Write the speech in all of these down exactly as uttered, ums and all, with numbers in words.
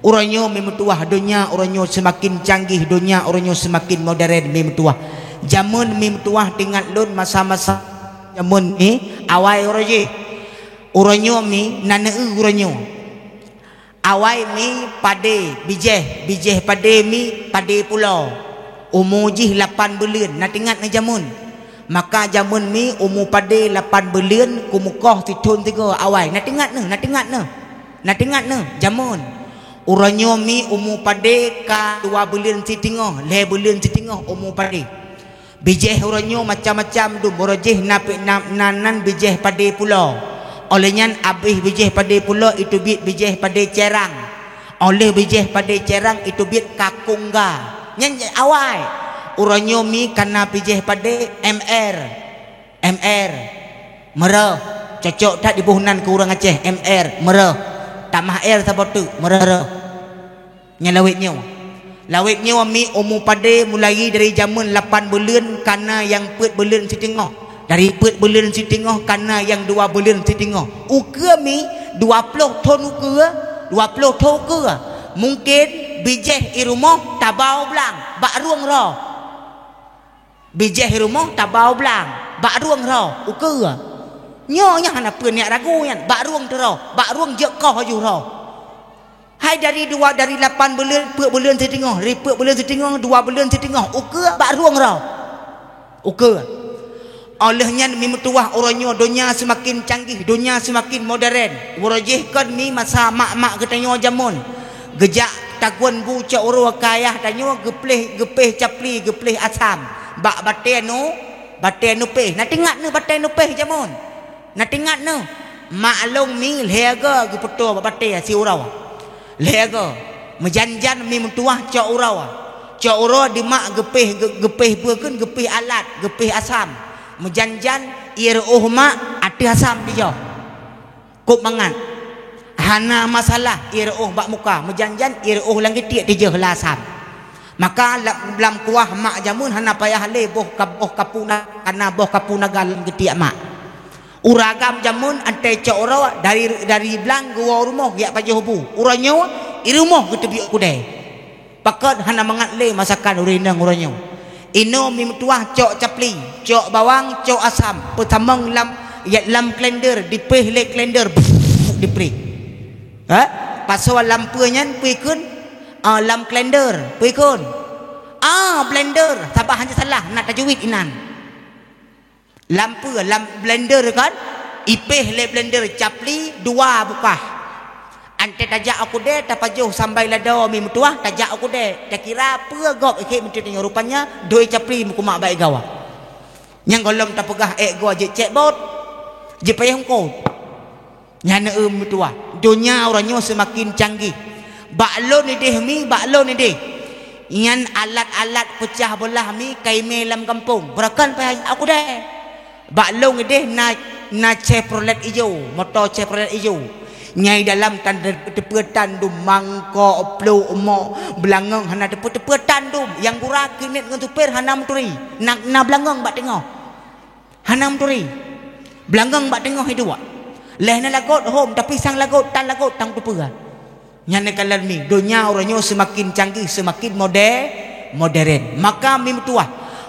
Uroe nyoe mi meutuwah, donya uroe nyoe seumaken canggih, donya uroe nyoe seumaken modern mi meutuwah. Jameun mi meutuwah, teuingat lôn masa-masa jameun mi awai uroe jih. Uroe nyoe mi na neueu uroe nyoe. Awai mi padé bijéh, bijéh padé mi padé pulo. Umu jih lapan buleuen, na teuingat neuh jameun. Maka jameun mi umu padé lapan buleuen, keumeukoh sithon sigoe awai. Na teuingat neuh, na teuingat neuh. Na teuingat neuh, jameun. Uroe nyoe mi umu padé ka dua buleuen siteungoh, lhée buleuen siteungoh umu padé. Bijéh uroe nyoe macam-macam dum, uroe jih na pi-, na, na nan bijéh padé pulo. Óh lheueh nyan abéh bijéh padé pulo, iteubiet bijéh padé cérang. Óh lheueh bijéh padé cérang, iteubiet kakungga. Nyan awai. Uroe nyoe mi ka na bijéh padé M R. M R. Meureuh. Cocok that diboh nan keu ureuëng Aceh, M R, meureuh. Tamah R saboh teuk, meureuh-reuh. Nyan lawét nyoe. Lawét nyoe mi umu padé mulai dari jameun lapan buleuen ka na nyang peuet buleuen siteungoh. Dari peuet buleuen siteungoh ka na nyang dua buleuen siteungoh. Ukeue mi dua ploh thon ukeue, dua ploh thon ukeue. Mungken bijéh i rumoh tabau blang, bak rueng roh. Bijéh i rumoh tabau blang, bak rueng roh, ukeue. Nyoe nyang hana peue neujak ragu nyan, bak rueng teuroh, bak rueng jeuet koh laju roh. Hai dari dua, dari lapan buleuen, peuet buleuen siteungoh, dari peuet buleuen siteungoh, dua buleuen siteungoh, ukeue bak rueng roh. Ukeue. Óh lheueh nyan mi meutuwah uroe nyoe donya seumaken canggih, donya seumaken modern. Uroe jih kon mi masa mak-mak geutanyoe jameun. Geujak tagun bu cok uroe keu ayah tanyoe geupléh, geupéh capli, geupléh asam. Bak batée nu, batée nu péh. Na teuingat neuh batée nu péh jameun? Na teuingat neuh? Mak lôn mi lhée goe geupeutoe bak batée siuroe. Lhée goe. Meujan-jan mi meutuwah cok uroe. Cok uroe di mak geupéh, geu-, geupéh peue kheun, geupéh alat, geupéh asam. Meujan-jan ie reuôh mak ateueh asam tijôh. Kôb mangat. Hana masalah ie reuôh bak muka, meujan-jan ie reuôh lam geutiek tijôh lam asam. Maka la-, lam kuah mak jameun hana payah lé boh ka-, boh kapu na-, kana boh kapu naga lam geutiek mak. Ureuëng agam jameun antai cok uroe dari, dari blang geuwoe rumoh jak pajoh bu. Uroe nyoe i rumoh geuteubiet keudée. Pakon hana mangat lé masakan ureuëng inong uroe nyoe. Inoe mi meutuwah cok capli, cok bawang, cok asam, peutamong lam, ya, lam klender, dipéh lé klender, dipréh. Ha? Pasoe lam peue nyan, peue kheun? Ah, lam klender, peue kheun? Ah, blender, saban hana salah, na tajwid inan. Lam peue? Lam blender kan? Ipéh lé blender capli dua bukah. Antai tajak u keudée tapajoh sambai lado mi meutuwah tajak u keudée. Takira peue gob ikheun meutuwah nyoe rupanya doi capli meukumak bak igoe. Nyang gohlom tapeugah ék goe jeuet cek bot. Jipayah hungkot. Nyan eu meutuwah. Donya uroe nyoe seumaken canggih. Bak lôn idéh mi, bak lôn idéh. Nyan alat-alat peucah beulah mi kaimé lam gampông. Beurakan payah jak u keudée. Bak lôn idéh na, na Chevrolet ijo, moto Chevrolet ijo. Nyai dalam tan teupeu tan dum mangkok, plôk, mok, beulangong hana teupeu-teupeu tan dum. Nyang gura keuneuk ngon supir hana meuturi. Na, na beulangong bak teungoh. Hana meuturi. Beulangong bak teungoh iduek. Lheueh na lagot hom, tapi sang lagot, tan lagot, tan teupeue. Nyan neukalon mi, donya uroe nyoe seumaken canggih, seumaken mode-, modern. Maka mi meutuwah,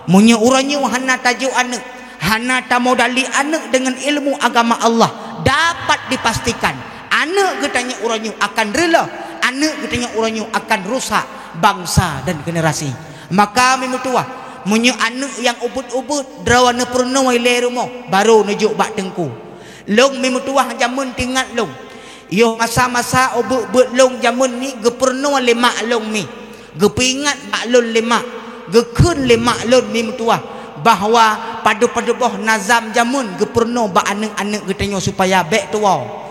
meunyoe uroe nyoe hana tajok aneuëk, hana tamodali aneuëk deungon ilmu agama Allah, dapat dipastikan aneuëk geutanyoe uroe nyoe akan reuloh, aneuëk geutanyoe uroe nyoe akan rusak bansa dan generasi. Maka mi meutuwah, meunyoe aneuëk nyang ubit-ubit droe neupeurunoe lé rumoh, barô neujok bak teungku. Lôn mi meutuwah jameun teuingat lôn. Yoh masa-masa ubit-ubit lôn jameun mi geupeurunoe lé mak lôn mi. Geupeuingat bak lôn lé mak, geukheun lé mak lôn mi meutuwah bahwa padub-padub boh nazam jameun geupeurunoe bak aneuëk-aneuëk geutanyoe supaya bék tuwoe.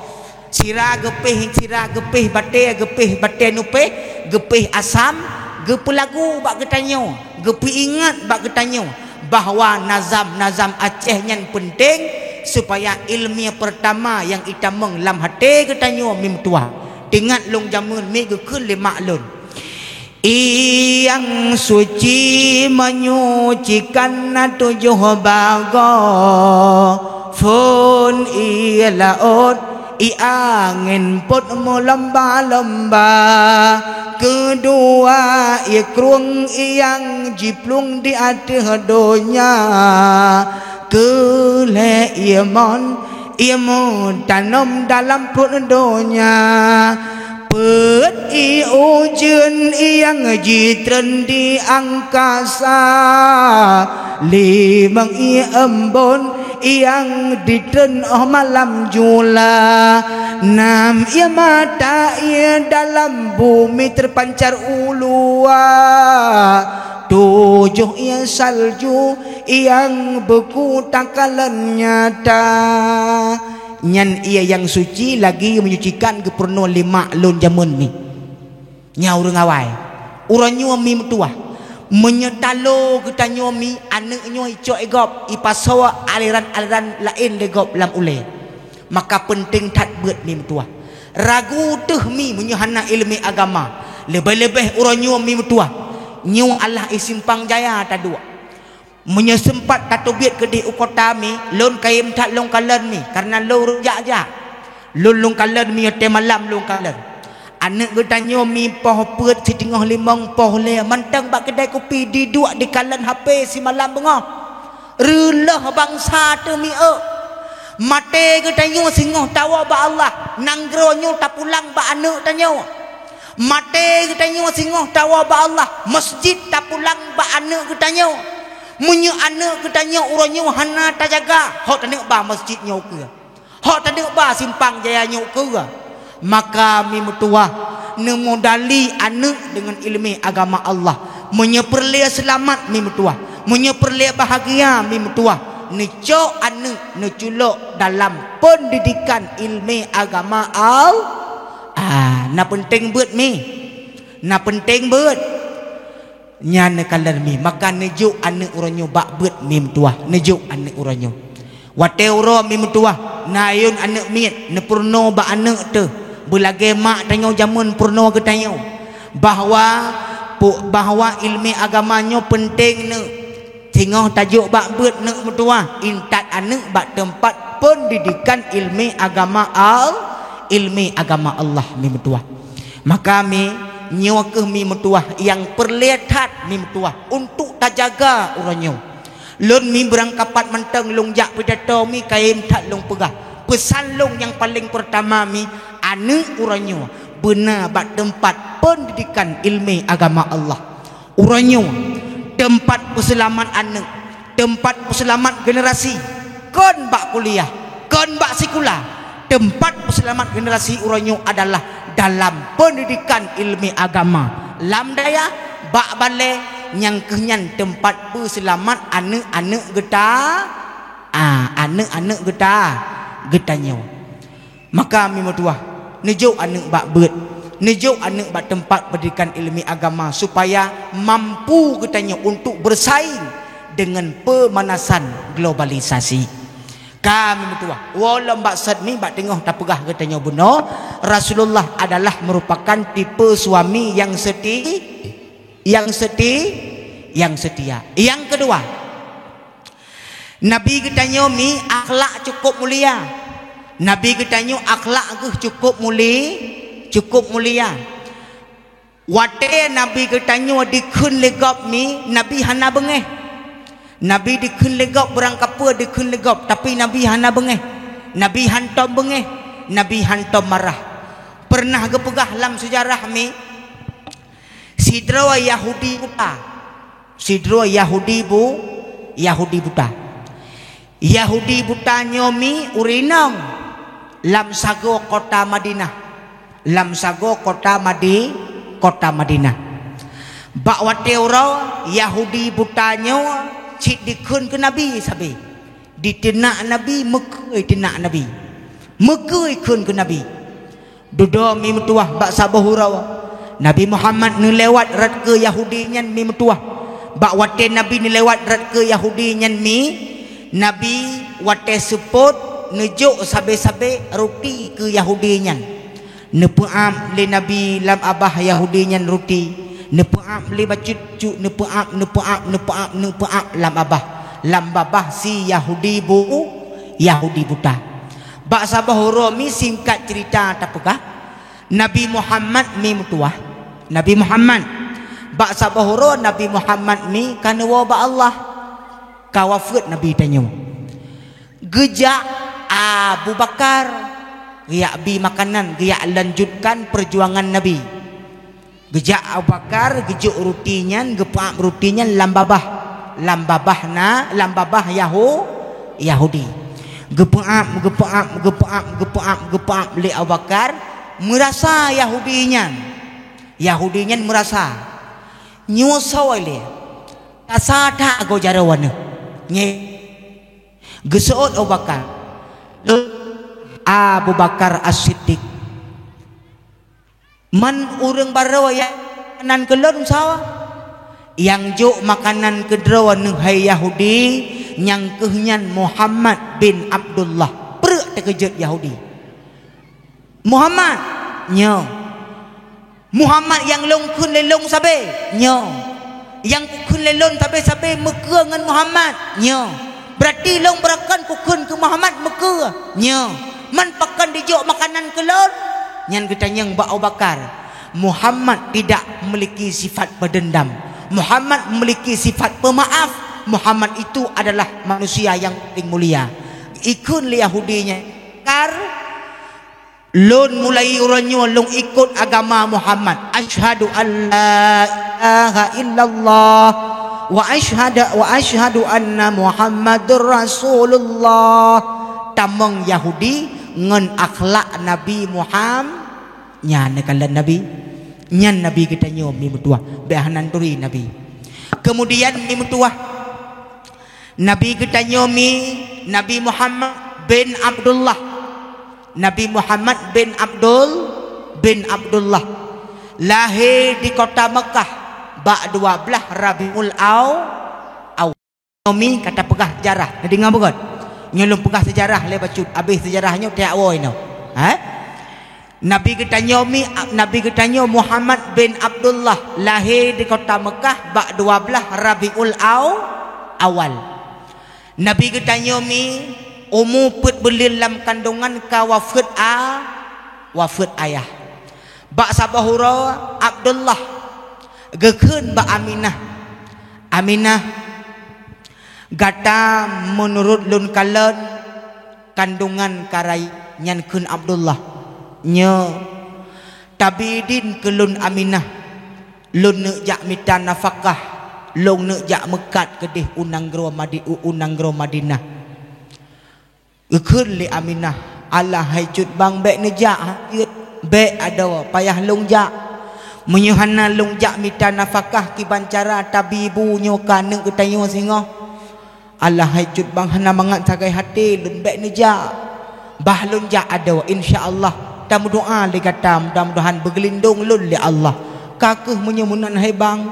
Sira geupéh, sira geupéh batée, geupéh batée nupéh, geupéh asam, geupeulagu bak geutanyoe, geupeuingat bak geutanyoe bahwa nazam-nazam Aceh nyan peunteng supaya iéleumé peurtama nyang itamong lam até geutanyoe mi meutuwah. Teuingat lôn jameun mi geukheun lé mak lôn. Nyang suci menyucikan na tujoh bagoe, phon ié laôt, Ié angén pôt meulomba-lomba, keudua ié krueng nyang jiplueng di ateueh donya, keu lhée ié mon ié meutanom dalam pruet donya. Peuet ié ujeuen nyang jitreun di angkasa, limong ié embon nyang jitreun óh malam jula, nam ié mata ié dalam bumi teupancar u luwa, tujoh ié salju nyang beuku takalon nyata. Nyan ié nyang suci lagi menyucikan geupeurunoe lé mak lôn jameun mi. Nyan ureuëng awai. Uroe nyoe mi meutuwah. Meunyoe talo geutanyoe mi, aneuëk nyoe icok lé gob, ipasoe aliran-aliran laén lé gob lam ulée, maka peunteng that beuet mi meutuwah. Ragu teuh mi meunyoe hana iéleumé agama, leubeh-leubeh uroe nyoe mi meutuwah. Nyoe alah i Simpang Jaya taduek. Meunyoe seumpat tateubiet keudeh u kota mi, lôn kayém that lôn kalon mi, kareuna lôn rhot jak-jak. Lôn lôn kalon mi, watée malam lôn kalon. Aneuëk geutanyoe mi poh peuet siteungoh limong poh lhée mantong bak keudai kupi, diduek dikalon H P simalam beungoh. Reuloh bansa teuh mi ôk. Maté geutanyoe singoh tawoe bak Allah, nanggroe nyoe tapulang bak aneuëk tanyoe. Maté geutanyoe singoh tawoe bak Allah, masjid tapulang bak aneuëk geutanyoe. Meunyoe aneuëk geutanyoe uroe nyoe hana tajaga, hok taneuk ba masjid nyoe keue, hok taneuk ba Simpang Jaya nyoe keue, maka mi meutuwah, neumodali aneuëk deungon iéleumé agama Allah. Meunyoe peureulée seulamat mi meutuwah, meunyoe peureulée bahagia mi meutuwah, neucok aneuëk neuculok dalam peundidikan iéleumé agama Allah. Ah, na peunteng beuet mi. Na peunteng beuet. Nyan neukalon mi, maka neujok aneuëk uroe nyoe bak beuet mi meutuwah, neujok aneuëk uroe nyoe. Watée uroe mi meutuwah, na ayôn aneuëk miet, neupeurunoe bak aneuëk teuh, beulagée mak tanyoe jameun peurunoe geutanyoe, bahwa pu-, bahwa iéleumé agama nyoe peunteng neuk. Singoh tajok bak beuet neuk meutuwah, intat aneuëk bak teumpat peundidikan iéleumé agama Al-, iéleumé agama Allah mi meutuwah. Maka mi, nyoe kheueh mi meutuwah nyang peureulée that mi meutuwah untuk tajaga uroe nyoe. Lôn mi beurangkapat mantong lôn jak pidato mi kayém that lôn peugah. Peusan lôn nyang paleng peurtama mi, aneuëk uroe nyoe beuna bak teumpat peundidikan iéleumé agama Allah. Uroe nyoe, teumpat peuseulamat aneuëk, teumpat peuseulamat generasi, kon bak kuliah, kon bak sikula, teumpat peuseulamat generasi uroe nyoe adalah dalam peundidikan iéleumé agama, lam dayah, bak balée, nyang kheueh nyan teumpat peuseulamat aneuëk-aneuëk geuta-, a, aneuëk-aneuëk geuta-, geutanyoe. Maka mi meutuwah, neujok aneuëk bak beuet, neujok aneuëk bak teumpat peundidikan iéleumé agama, supaya mampu geutanyoe untuk beusaing deungon peumanasan globalisasi. Ka mi meutuwah, woe lom bak sot mi bak teungoh tapeugah geutanyoe bunoe, Rasulullah adalah meurupakan tipe suami nyang seti-, nyang seti-, nyang seutia. Nyang keudua, Nabi geutanyoe mi akhlak cukup mulia. Nabi geutanyoe akhlak geuh cukup muli-, cukup mulia. Watée Nabi geutanyoe dikheun lé gob mi, Nabi hana beungéh. Nabi dikheun lé gob, beurangkapeue dikheun lé gob, tapi Nabi hana beungéh. Nabi hantom beungéh, Nabi hantom marah. Peureunah geupeugah lam seujarah mi, sidroe Yahudi buta. Sidroe Yahudi bu-, Yahudi buta. Yahudi buta nyoe mi ureuëng inong lam sagoe kota Madinah. Lam sagoe kota Madi-, kota Madinah. Bak watée uroe Yahudi buta nyoe cit dikheun keu Nabi sabe. Diteunak Nabi, meukeue teunak Nabi. Meukeue kheun keu Nabi. Dudoe mi meutuwah bak saboh uroe, Nabi Muhammad neulewat rot keu Yahudi nyan mi meutuwah. Bak watée Nabi neulewat rot keu Yahudi nyan mi, Nabi watée seupôt neujok sabe-sabe ruti keu Yahudi nyan. Neupeuab lé Nabi lam babah Yahudi nyan ruti, neupeuab lé bacut-cut, neupeuab, neupeuab, neupeuab, neupeuab lam babah, lam babah si Yahudi bu-, Yahudi buta. Bak saboh uroe mi, singkat cerita tapeugah, Nabi Muhammad mi meutuwah. Nabi Muhammad. Bak saboh uroe Nabi Muhammad mi ka neuwoe bak Allah. Ka wafeuet Nabi tanyoe. Geujak Abu Bakar, geujak bi makanan, geujak lanjutkan perjuangan Nabi. Geujak Abu Bakar, geujok ruti nyan, geupeuab ruti nyan lam babah. Lam babah na, lam babah Yahu-, Yahudi. Geupeuab, geupeuab, geupeuab, geupeuab, geupeuab lé Abu Bakar, meurasa Yahudi nyan. Yahudi nyan meurasa. Nyoe soe lé. Kasa that agoe jaroe neuh. Nyoe. Geuseuôt Abu Bakar. Abu Bakar As-Siddiq. Man ureuëng barô nyang makanan keu lôn sawa? Nyang jok makanan keu droe neuh hai Yahudi, nyang kheueh nyan Muhammad bin Abdullah. Preuek teukeujot Yahudi. Muhammad, nyoe. Muhammad nyang lôn kheun lé lôn sabe, nyoe. Nyang kukheun lé lôn sabe-sabe meukeue ngon Muhammad, nyoe. Beurati lôn beurakan kukheun keu Muhammad meukeue, nyoe. Man pakon dijok makanan keu lôn? Nyan geutanyong bak Abu Bakar. Muhammad tidak memiliki sifat berdendam. Muhammad memiliki sifat pemaaf. Muhammad itu adalah manusia yang paling mulia. Ikheun lé Yahudi nyan, Kar, lôn mulai uroe nyoe lôn ikot agama Muhammad. Asyhadu an la ilaha illallah wa asyhadu, wa asyhadu anna Muhammadur Rasulullah. Tamong Yahudi ngon akhlak Nabi Muhammad. Nyan neukalon Nabi. Nyan Nabi geutanyoe mi meutuwah. Bék hana turi Nabi. Kemudian mi meutuwah. Nabi geutanyoe mi Nabi Muhammad bin Abdullah. Nabi Muhammad bin Abdul, bin Abdullah. Lahé di kota Mekah bak dua blaih Rabiul Aw-, Awal. Nyoe mi ka tapeugah seujarah. Neudeungoe beugöt. Nyoe lôn peugah seujarah lé bacut. Abéh seujarah nyoe tiak woe inoe. Ha? Nabi geutanyoe mi, Nabi geutanyoe Muhammad bin Abdullah lahé di kota Mekah bak dua blaih Rabiul Aw-, Awal. Nabi geutanyoe mi umu peuet buleuen lam kandongan ka wafeuet a-, wafeuet ayah. Bak saboh uroe Abdullah geukheun bak Aminah, "Aminah, gata meunurot lôn kalon kandongan ka rayeuk." Nyan kheun Abdullah, "Nyoe, tabi idin keu lôn Aminah, lôn neuk jak mita nafakah, lôn neuk jak meukat keudeh u nanggroe Madi-, u, u nanggroe Madinah." Geukheun lé Aminah, "Alah hai cut bang, bék neujak, ha, jeuet, bék adoe, payah lôn jak. Meunyoe hana lôn jak mita nafakah kiban cara tabi ibu nyoe ka neuk geutanyoe singoh." "Alah hai cut bang, hana mangat sagai haté lôn, bék neujak. Bah lôn jak adoe, insya Allah tameudoa lé gata, mudah-mudahan beugeulindong lôn lé Allah." "Ka kheueh meunyoe meunan hai bang."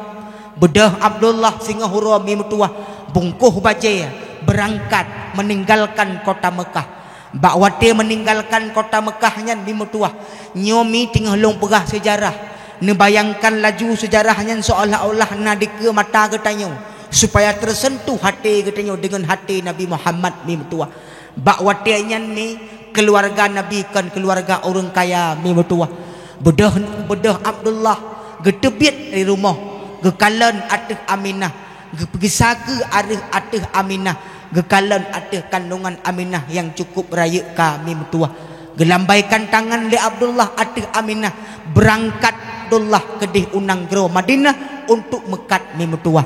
Beudôh Abdullah singoh uroe mi meutuwah, bungkôh bajée, beurangkat meuninggalkan kota Meukah. Bak watée meuninggalkan kota Meukah nyan mi meutuwah, nyoe mi teungoh lôn peugah seujarah. Neubayangkan laju seujarah nyan seolah-olah na dikeue mata geutanyoe, supaya teuseuntuh haté geutanyoe deungon haté Nabi Muhammad mi meutuwah. Bak watée nyan mi, keuluwarga Nabi kon keuluwarga ureuëng kaya mi meutuwah. Beudôh, beudôh Abdullah geuteubiet dari rumoh, geukalon ateueh Aminah, geupeugisa keu areueh ateueh Aminah, geukalon ateueh kandongan Aminah nyang cukup rayeuk ka mi meutuwah. Geulambaikan tangan lé Abdullah ateueh Aminah, beurangkat Abdullah keudeh u nanggroe Madinah untuk meukat mi meutuwah.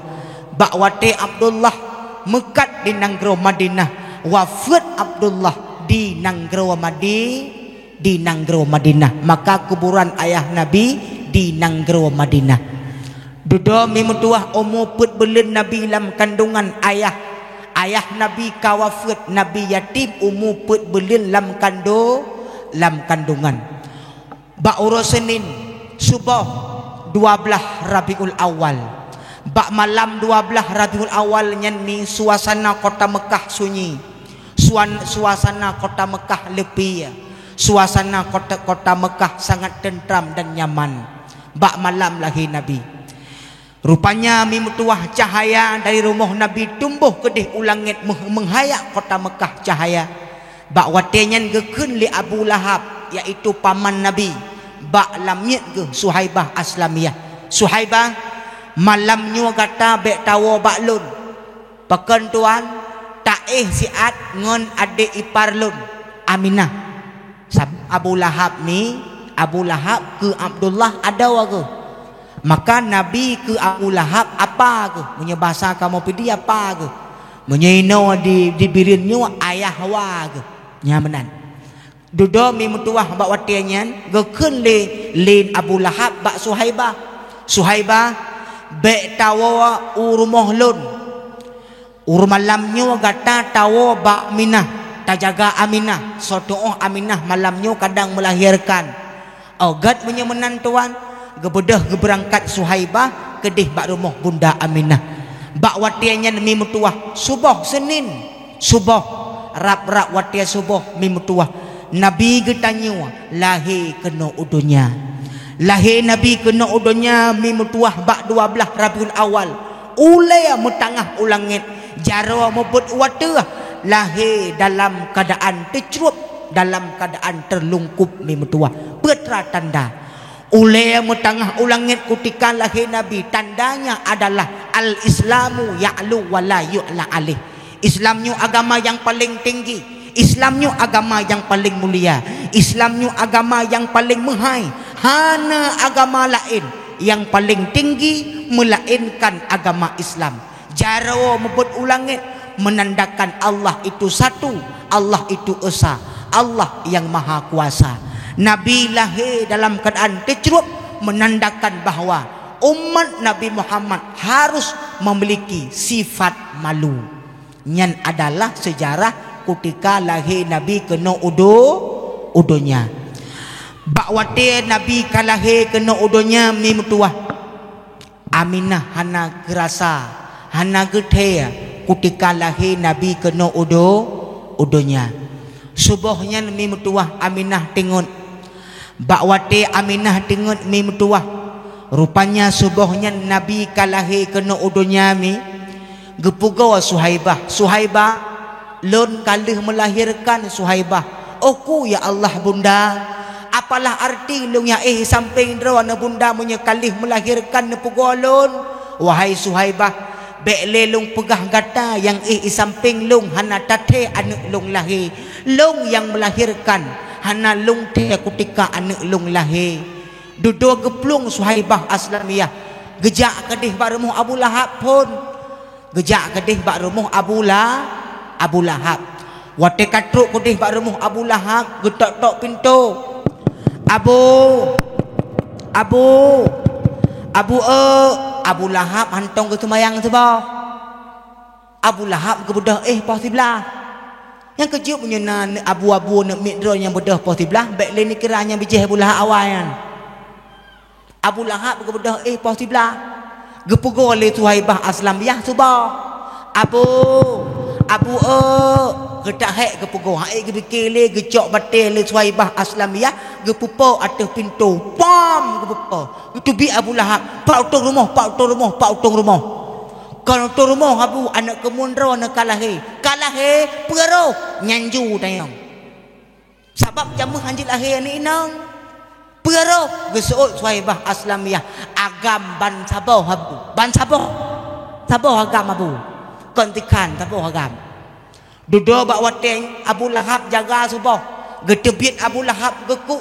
Bak watée Abdullah meukat di nanggroe Madinah, wafeuet Abdullah di nanggroe Madi-, di nanggroe Madinah. Maka kuburan ayah Nabi di nanggroe Madinah. Dudoe mi meutuwah umu peuet buleuen Nabi lam kandongan ayah. Ayah Nabi ka wafeuet, Nabi yatim umu peuet buleuen lam kando-, lam kandongan. Bak uroe Senin, suboh dua blaih Rabiul Awal. Bak malam dua blaih Rabiul Awal nyan mi suasana kota Meukah sunyi. Suan-, suasana kota Meukah leupie. Suasana kota, kota Meukah sangat tentram dan nyaman. Bak malam lahé Nabi. Rupanya mi meutuwah cahaya dari rumoh Nabi tumboh keudeh u langét meuh-, meuhayat kota Meukah cahaya. Bak watée nyan geukheun lé Abu Lahab, yaitu paman Nabi, bak lamiet geuh Suhaibah Aslamiyah, "Suhaibah, malam nyoe gata bék tawoe bak lôn." "Pakon, Tuan?" "Taéh siat ngon adék ipar lôn, Aminah." Sab-, Abu Lahab mi, Abu Lahab keu Abdullah adoe geuh. Maka Nabi keu Abu Lahab apa geuh? Meunyoe basa kamoe Pidie apa geuh? Meunyoe inoe di, di Bireuen nyoe ayah wa geuh. Nyan meunan. Dudoe mi meutuwah bak watée nyan, geukheun lé, lé Abu Lahab bak Suhaibah, "Suhaibah, bék tawoe u rumoh lôn. Uroe malam nyoe gata tawoe bak Aminah, tajaga Aminah. Soe tuoh Aminah malam nyoe kadang meulahirkan." "Oh, gét meunyoe meunan, Tuan." Geubeudôh geubeurangkat Suhaibah keudeh bak rumoh Bunda Aminah. Bak watée nyan mi meutuwah, suboh Senin, suboh, rab-rab watée suboh mi meutuwah, Nabi geutanyoe lahé keunoe u donya. Lahé Nabi keunoe u donya mi meutuwah bak dua blaih Rabiul Awal. Ulée meutangah u langét, jaroe meubeuet u ateueh, lahé dalam keuadaan teucrueb, dalam keuadaan teulungkôb mi meutuwah. Peue teuma tanda? Ulée meutangah u langét kutika lahé Nabi, tandanya adalah al-Islamu ya'lu wa la yu'la alaih. Islam nyoe agama nyang paleng tinggi. Islam nyoe agama nyang paleng mulia. Islam nyoe agama nyang paleng meuhai. Hana agama laén nyang paleng tinggi meulaénkan agama Islam. Jaroe meubeuet u langét meunandakan Allah itu satu, Allah itu esa, Allah yang Maha Kuasa. Nabi lahé dalam keuadaan teucrueb meunandakan bahwa umat Nabi Muhammad harus memiliki sifat malu. Nyan adalah seujarah kutika lahé Nabi keunoe u do-, u donya. Bak watée Nabi ka lahé keunoe u donya mi meutuwah, Aminah hana geurasa, hana geuthée kutika lahé Nabi keunoe u do-, u donya. Suboh nyan mi meutuwah Aminah teungeut. Bak watée Aminah teungeut mi meutuwah, rupanya suboh nyan Nabi ka lahé keunoe u donya mi, geupeugoe Suhaibah, "Suhaibah, lôn ka lheueh meulahirkan, Suhaibah." "Oh ku, ya Allah, Bunda, apalah arti lôn nyang éh sampéng droeneuh, Bunda, meunyoe ka lheueh meulahirkan neupeugoe lôn?" "Wahai Suhaibah, bék lé lôn peugah gata nyang éh sampéng lôn hana tathée aneuëk lôn lahé. Lôn nyang meulahirkan, hana lôn thée kutika aneuëk lôn lahé." Dudoe geuplueng Suhaibah Aslamiyah, geujak keudeh bak rumoh Abu Lahab phon. Geujak keudeh bak rumoh Abu La-, Abu Lahab. Watée ka trok keudeh bak rumoh Abu Lahab, geutok-tok pintoe. "Abu! Abu! Abu, eu!" Abu Lahab hantom geuseumayang suboh. Abu Lahab geubeudôh éh poh siblaih. Nyang keujeuet meunyoe na abu-abu aneuëk miet droe nyang beudôh poh siblaih, bék lé neukira nyang bijéh Abu Lahab awai nyan. Abu Lahab geubeudôh éh poh siblaih. Geupeugoe lé Suhaibah Aslamiyah suboh. "Abu! Abu, eu!" Geutak hék geupeugoe. Hana geupiké lé, geucok batée lé Suhaibah Aslamiyah, geupeupo ateueh pintoe. Pam! Geupeupo. Geuteubiet Abu Lahab, "Pak utông rumoh, pak utông rumoh, pak utông rumoh." "Kon utông rumoh, Abu, aneuëk keumun droeneuh ka lahé." "Ka lahé? Peue rôh?" "Nyan ju tanyong." Sabab jameuh hanjeuet lahé aneuëk inong. "Peue rôh?" Geuseuôt Suhaibah Aslamiyah. "Agam ban saboh, Abu. Ban saboh. Saboh agam, Abu. Kon tikhan, saboh agam." Dudoe bak watée Abu Lahab jaga suboh, geuteubiet Abu Lahab geukuk.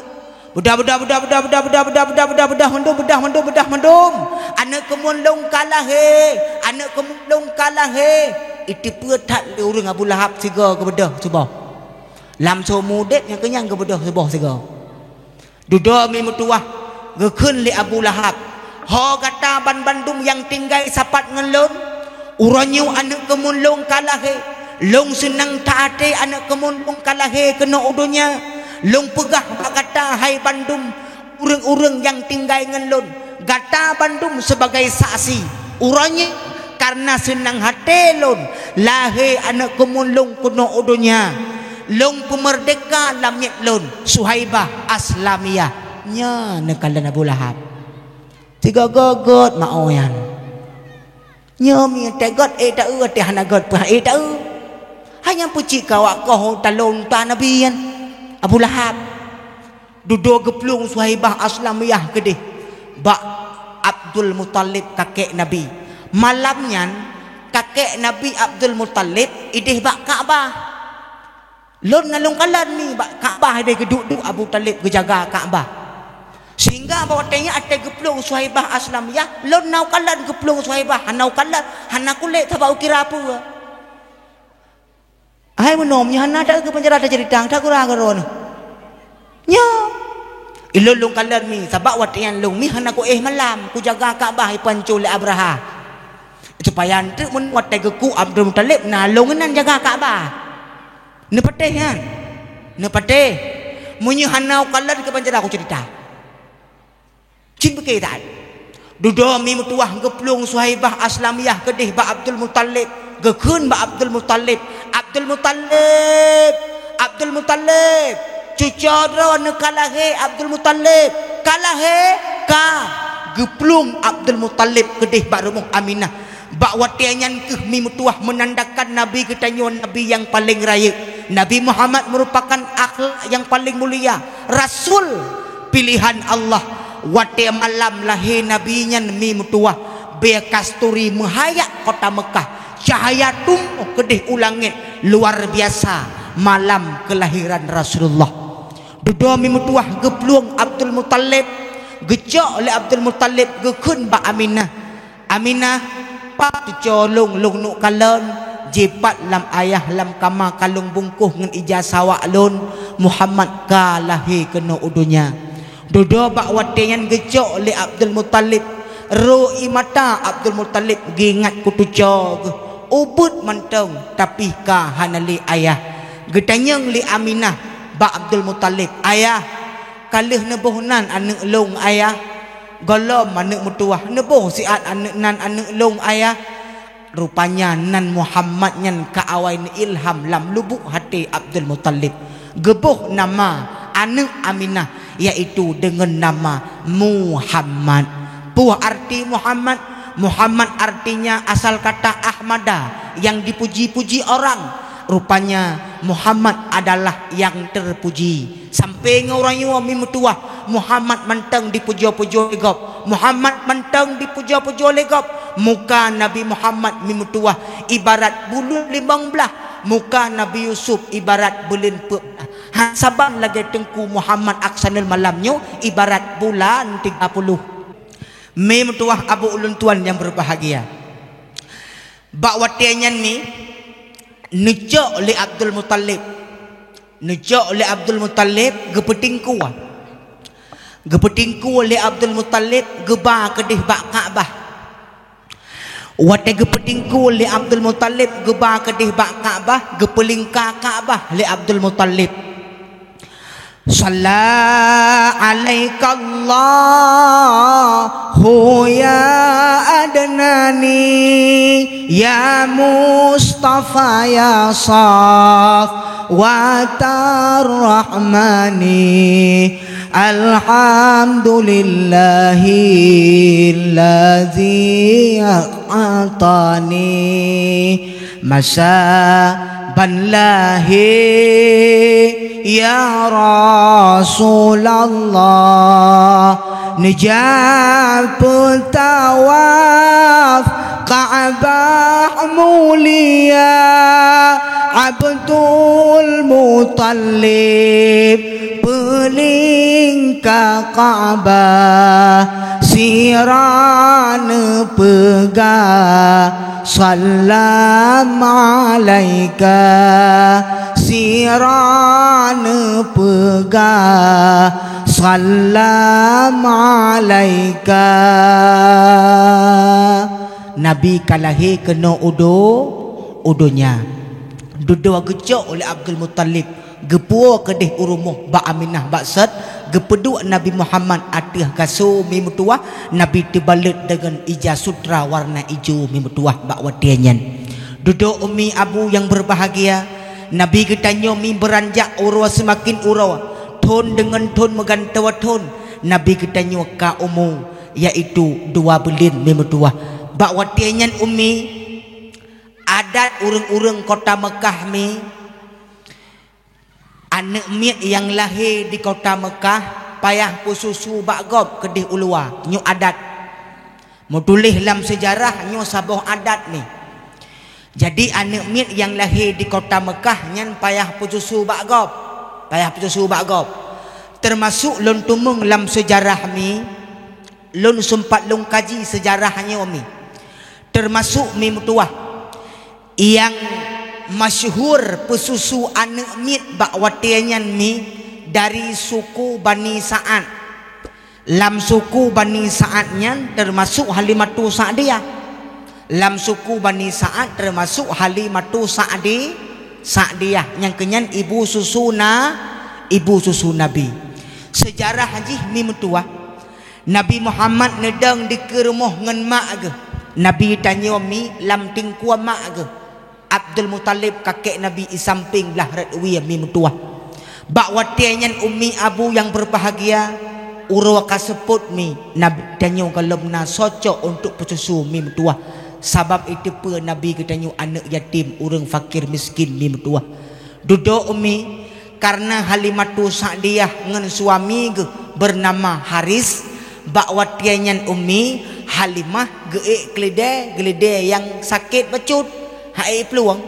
"Beudah, beudah, beudah mandum, beudah mandum, beudah mandum. Aneuëk keumun lôn ka lahé, aneuëk keumun lôn ka lahé." Iteupeue that lé ureuëng Abu Lahab sigoe geubeudôh suboh. Lam soe udeb nyang keunyang geubeudôh suboh sigoe. Dudoe mi meutuwah, geukheun lé Abu Lahab, "Ho gata banmandum nyang tinggai sapat ngon lôn? Uroe nyoe aneuëk keumun lôn ka lahé. Lôn seunang that até aneuëk keumun lôn ka lahé keunoe u donya. Lôn peugah bak gata, hai bandum ureuëng-ureuëng nyang tinggai ngon lôn, gata bandum sibagai saksi. Uroe nyoe kareuna seunang até lôn lahé aneuëk keumun lôn keunoe u donya. Lôn peumeurdeka lamiet lôn, Suhaibah Aslamiyah." Nyan neukalon Abu Lahab. Sigoe-goe gét meu'oh nyan. Nyoe mi teuh gét, éh, taeu, teuh hana gét, peue, éh, taeu. Hanya peucit kawak koh talon ta Nabi nyan, Abu Lahab. Dudoe geuplueng Suhaibah Aslamiyah keudeh bak Abdul Muthalib, kakek Nabi. Malam nyan, kakek Nabi Abdul Muthalib ideh bak Ka'bah. Lôn na lôn kalon mi bak Ka'bah ideh geuduek-duek Abu Thalib geujaga Ka'bah. Sehingga bak watèe nyan até geuplueng Suhaibah Aslamiyah, lôn na kalon geuplueng Suhaibah, hana kalon, hana kulét sabab ukira peue. Hai meunoe, meunyoe hana that keu peunjara teuceurita, that gura keudroe nyoe. Nyoe. Ilôn lôn kalon mi, sabab watèe nyan lôn mi hana kuéh malam, kujaga Ka'bah ipanco lé Abrahah. Supaya eunteuk meunyoe watèe geukuk Abdul Muthalib, na lôn inan jaga Ka'bah. Neupatéh nyan. Neupatéh. Meunyoe hana kalon keu peunjara kuceurita. Cit beuke that. Dudoe mi meutuwah geuplueng Suhaibah Aslamiyah keudeh bak Abdul Muthalib, geukheun bak Abdul Muthalib, "Abdul Muthalib, Abdul Muthalib, cuco droeneuh ka lahé, Abdul Muthalib, ka lahé, ka." Geuplueng Abdul Muthalib keudeh bak rumoh Aminah. Bak watèe nyan keuh mi meutuwah meunandakan Nabi geutanyoe Nabi nyang paleng rayeuk. Nabi Muhammad meurupakan akhlak nyang paleng mulia, rasul piléhan Allah. Watèe malam lahé Nabi nyan mi meutuwah, bèe kasturi meuhayat kota Meukah, cahya tumoh keudeh u langét, luar biasa malam keulahiran Rasulullah. Dudoe mi meutuwah geuplueng Abdul Muthalib, geucok lé Abdul Muthalib geukheun bak Aminah. Aminah, pat cuco lôn, lôn neuk kalon, jipat lam ayah lam kama ka lôn bungkôh ngon ija sawak lôn, Muhammad ka lahé keunoe u donya. Dudoe bak watèe nyan geucok lé Abdul Muthalib, ro ié mata Abdul Muthalib geuingat keu cuco geuh, ubeuet mantong, tapi ka hana lé ayah. Geutanyong lé Aminah bak Abdul Muthalib, "Ayah, ka lheueh neuboh nan aneuk lôn, Ayah?" "Gohlom, aneuk meutuwah, neuboh siat aneuk nan aneuk lôn, Ayah." Rupanya nan Muhammad nyan ka awai neuilham lam lubuk até Abdul Muthalib. Geuboh nama aneuk Aminah, yaitu deungon nama Muhammad. Peue arti Muhammad? Muhammad artinya asal kata Ahmada, yang dipuji-puji orang. Rupanya Muhammad adalah yang terpuji. Sampoe ngon uroe nyoe mi meutuwah, Muhammad mantong dipujoe-pujoe lé gob. Muhammad mantong dipujoe-pujoe lé gob. Muka Nabi Muhammad mi meutuwah ibarat buleuen limong blaih. Muka Nabi Yusuf ibarat buleuen peuet blaih. Han saban lagèe Teungku Muhammad Aksanul malam nyoe ibarat bulan tiga puluh. Mi meutuwah abu ulôn tuan nyang berbahagia. Bak watèe nyan mi, neucok lé Abdul Muthalib. Neucok lé Abdul Muthalib geupeutingkue. Geupeutingkue lé Abdul Muthalib geuba keudeh bak Ka'bah. Watèe geupeutingkue lé Abdul Muthalib geuba keudeh bak Ka'bah, geupeulingka Ka'bah lé Abdul Muthalib. Salla alaikallahu ya Adnani, ya Mustafa, ya Safwatar Rahmani. Alhamdulillahilladzi a'tani masa ban lahé, ya Rasulullah. Neujak peutawaf Ka'bah mulia, Abdul Muthalib peulingka Ka'bah, sira neupeugah, "Salam alaika," sira neupeugah, "Salam alaika." Nabi ka lahé keunoe u do-, u donya. Dudoe geucok lé Abdul Muthalib, geupuwoe keudeh u rumoh bak Aminah bak sot, geupeuduek Nabi Muhammad ateueh kasô mi meutuwah, Nabi teubalot deungon ija sutra warna ijo mi meutuwah bak watèe nyan. Dudoe umi abu nyang berbahagia, Nabi geutanyoe mi beuranjak uroe seumaken uroe, thon deungon thon meugantoe thon, Nabi geutanyoe ka umu, yaitu dua buleuen mi meutuwah. Bak watèe nyan umi, Adat ureuëng-ureuëng kota Meukah mi, aneuëk miet nyang lahé di kota Meukah payah peususu bak gob keudeh u luwa. Nyoe adat. Meutuléh lam seujarah nyoe saboh adat mi. Jadi, aneuëk miet nyang lahé di kota Meukah nyan payah peususu bak gob. Payah peususu bak gob. Teumasok lôn teumeung lam seujarah mi, lôn seumpat lôn kaji seujarah nyoe mi. Teumasok mi meutuwah, nyang masyhur peususu aneuëk miet bak watée nyan mi dari suku Bani Sa'ad. Lam suku Bani Sa'ad nyan teumasok Halimatu Sa'diyah. Lam suku Bani Sa'ad teumasok Halimatu Sa'di-, Sa'diyah, nyang keunyan ibu susu na-, ibu susu Nabi. Seujarah jih mi meutuwah, Nabi Muhammad neudong dikeue rumoh ngon mak geuh. Nabi tanyoe mi lam tingkue mak geuh. Abdul Muthalib kakek Nabi i sampéng blah rot wie mi meutuwah. Bak watée nyan ummi abu nyang beubahgia, uroe ka seupôt mi Nabi tanyoe gohlom na soe cok untuk peususu mi meutuwah. Sabab iteupeue Nabi geutanyoe aneuëk yatim, ureuëng fakir miskin mi meutuwah. Dudoe ummi, kareuna Halimatu Sa'diyah ngon suami geuh beunama Haris, bak watée nyan ummi Halimah geuék keuleudée, keuleudée nyang sakét bacut, han ék plueng.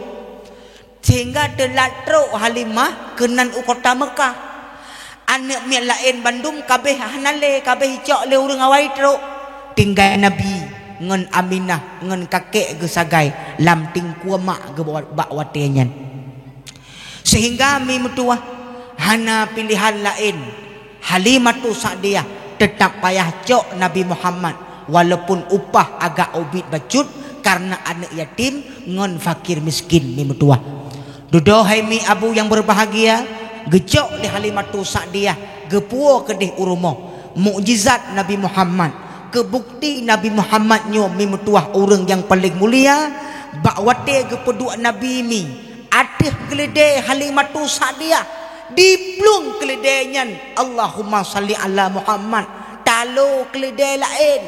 Seuhingga teulat trok Halimah keunan u kota Meukah. Aneuëk miet laén bandum kabéh hana lé, kabéh icok lé ureuëng awai trok. Tinggai Nabi ngon Aminah ngon kakek geuh sagai lam tingkue mak geuh bak watée nyan. Seuhingga mi meutuwah hana piléhan laén, Halimatu Sa'diyah teutab payah cok Nabi Muhammad, walaupun upah agak ubit bacut kareuna aneuëk yatim ngon fakir miskin mi meutuwah. Dudoe hai mi abu nyang beubahgia, geucok lé Halimatu Sa'diyah geupuwoe keudeh u rumoh. Mukjizat Nabi Muhammad, keubukti Nabi Muhammad nyoe mi meutuwah ureuëng nyang paleng mulia, bak watée geupeuduek Nabi mi ateueh keuleudée Halimatu Sa'diyah, diplueng keuleudée nyan, Allahumma shalli ala Muhammad, talo keuleudée laén.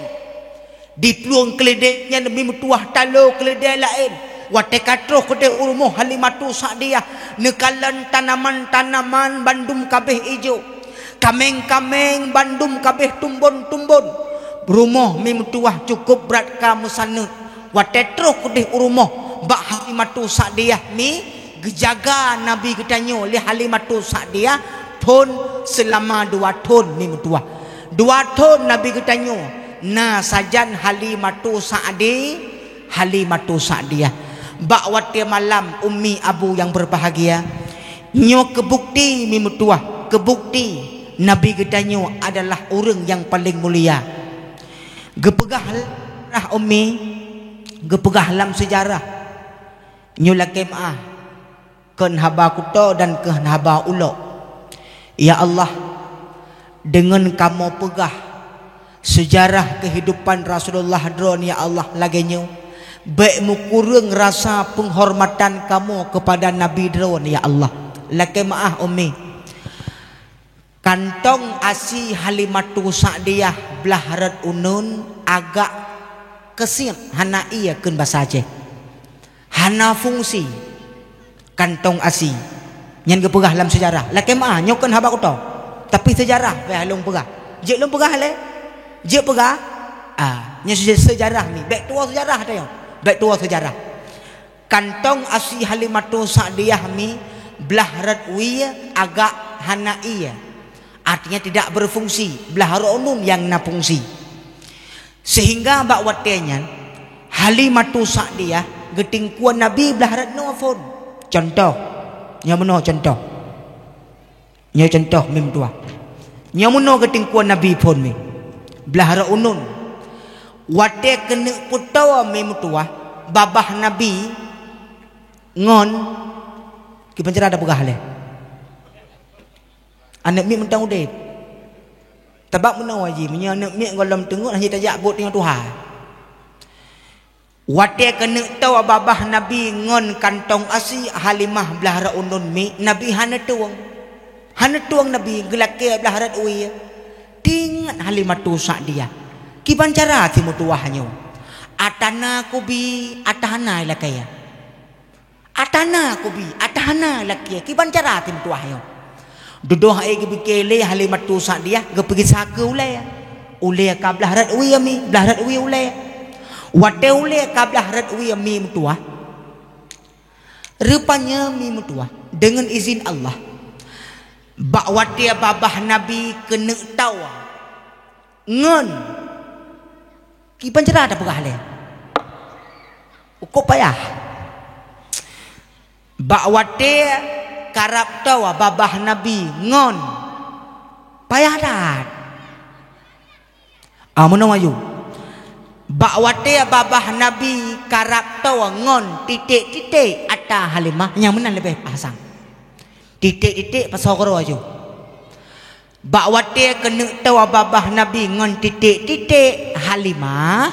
Diplueng keuleudée nyan mi meutuwah talo keuleudée laén. Watée ka troh keudeh u rumoh Halimatu Sa'diyah, neukalon tanaman-tanaman bandum kabéh ijo. Kaméng-kaméng bandum kabéh tumbon-tumbon. Rumoh mi meutuwah cukôp brat ka meusaneut. Watée troh keudeh u rumoh bak Halimatu Sa'diyah mi geujaga Nabi geutanyoe lé Halimatu Sa'diyah thon seulama dua thon mi meutuwah. Dua thon Nabi geutanyoe na sajan Halimatu Sa'di-, Halimatu Sa'diyah. Bak watée malam ummi abu nyang beubahgia, nyoe keubukti mi meutuwah, keubukti Nabi geutanyoe adalah ureuëng nyang paleng mulia. Geupeugah lam seujarah ummi, geupeugah lam seujarah, nyoe lakée meuáh, kheun haba kuto dan kheun haba ulok. Ya Allah, deungon kamoe peugah seujarah keuhidupan Rasulullah droen, ya Allah, lagée nyoe, bék meukureueng rasa peunghormatan kamoe keupada Nabi droen, ya Allah. Lakée meuáh, Ummi. Kantong asi Halimatu Sa'diyah blah rot uneun agak keusieb, hana ie kheun basa Aceh. Hana fungsi kantong asi. Nyan geupeugah lam seujarah. Lakée meuáh, nyoe kheun haba kuto. Tapi seujarah, beh lôn peugah. Jeuet lôn peugah lé? Jeuet peugah? Ah, nyoe se-, seujarah ni. Bék tuwoe seujarah tanyoe. Bék tuwoe seujarah. Kantong asi Halimatu Sa'diyah mi blah rot wie agak hana ie. Artinya tidak berfungsi, blah rot uneun nyang na fungsi. Sehingga bak watée nyan, Halimatu Sa'diyah geutingkue Nabi blah rot noe phon. Contoh, nyoe meunoe contoh. Nyoe contoh mi meutuwah. Nyoe meunoe geutingkue Nabi phon mi. Blah rot uneun. Watée keuneuk peutoe mi meutuwah, babah Nabi ngon kiban cara tapeugah lé. Aneuëk miet mantong udeb. Sabab meunoe jih, meunyoe aneuëk miet gohlom teungeut, hana tajak buet ngon tuha. Watée keuneuk toe babah Nabi ngon kantong asi Halimah blah rot uneun mi, Nabi hana tueng. Hana tueng Nabi geulakée blah rot wie. Tingat Halimatu Sa'diyah. Kiban cara si meutuwah nyoe. Ata na kubi, ata hana ilakée. Tana kubi, atah hana lakée, kiban cara teuh meutuwah nyoe. Dudoe hai geubike lé Halimatu Sa'diyah, geupeugisa keu ulée. Ulée ka blah rot wie mi, blah rot wie ulée. Watée ulée ka blah rot wie mi meutuwah, rupanya mi meutuwah deungon izin Allah. Bak watée babah Nabi keuneuk tawa ngon, kiban cara tapeugah lé, ukoe payah. Bak watée karab tawa babah Nabi ngon, payah that. Ah, meunoe ayue. Bak watée babah Nabi karab tawa ngon titek-titek ata Halimah, nyang meunan leubeh pasang. Titek-titek pasoe keudroe ayue. Bak watée keuneuk tawa babah Nabi ngon titek-titek Halimah,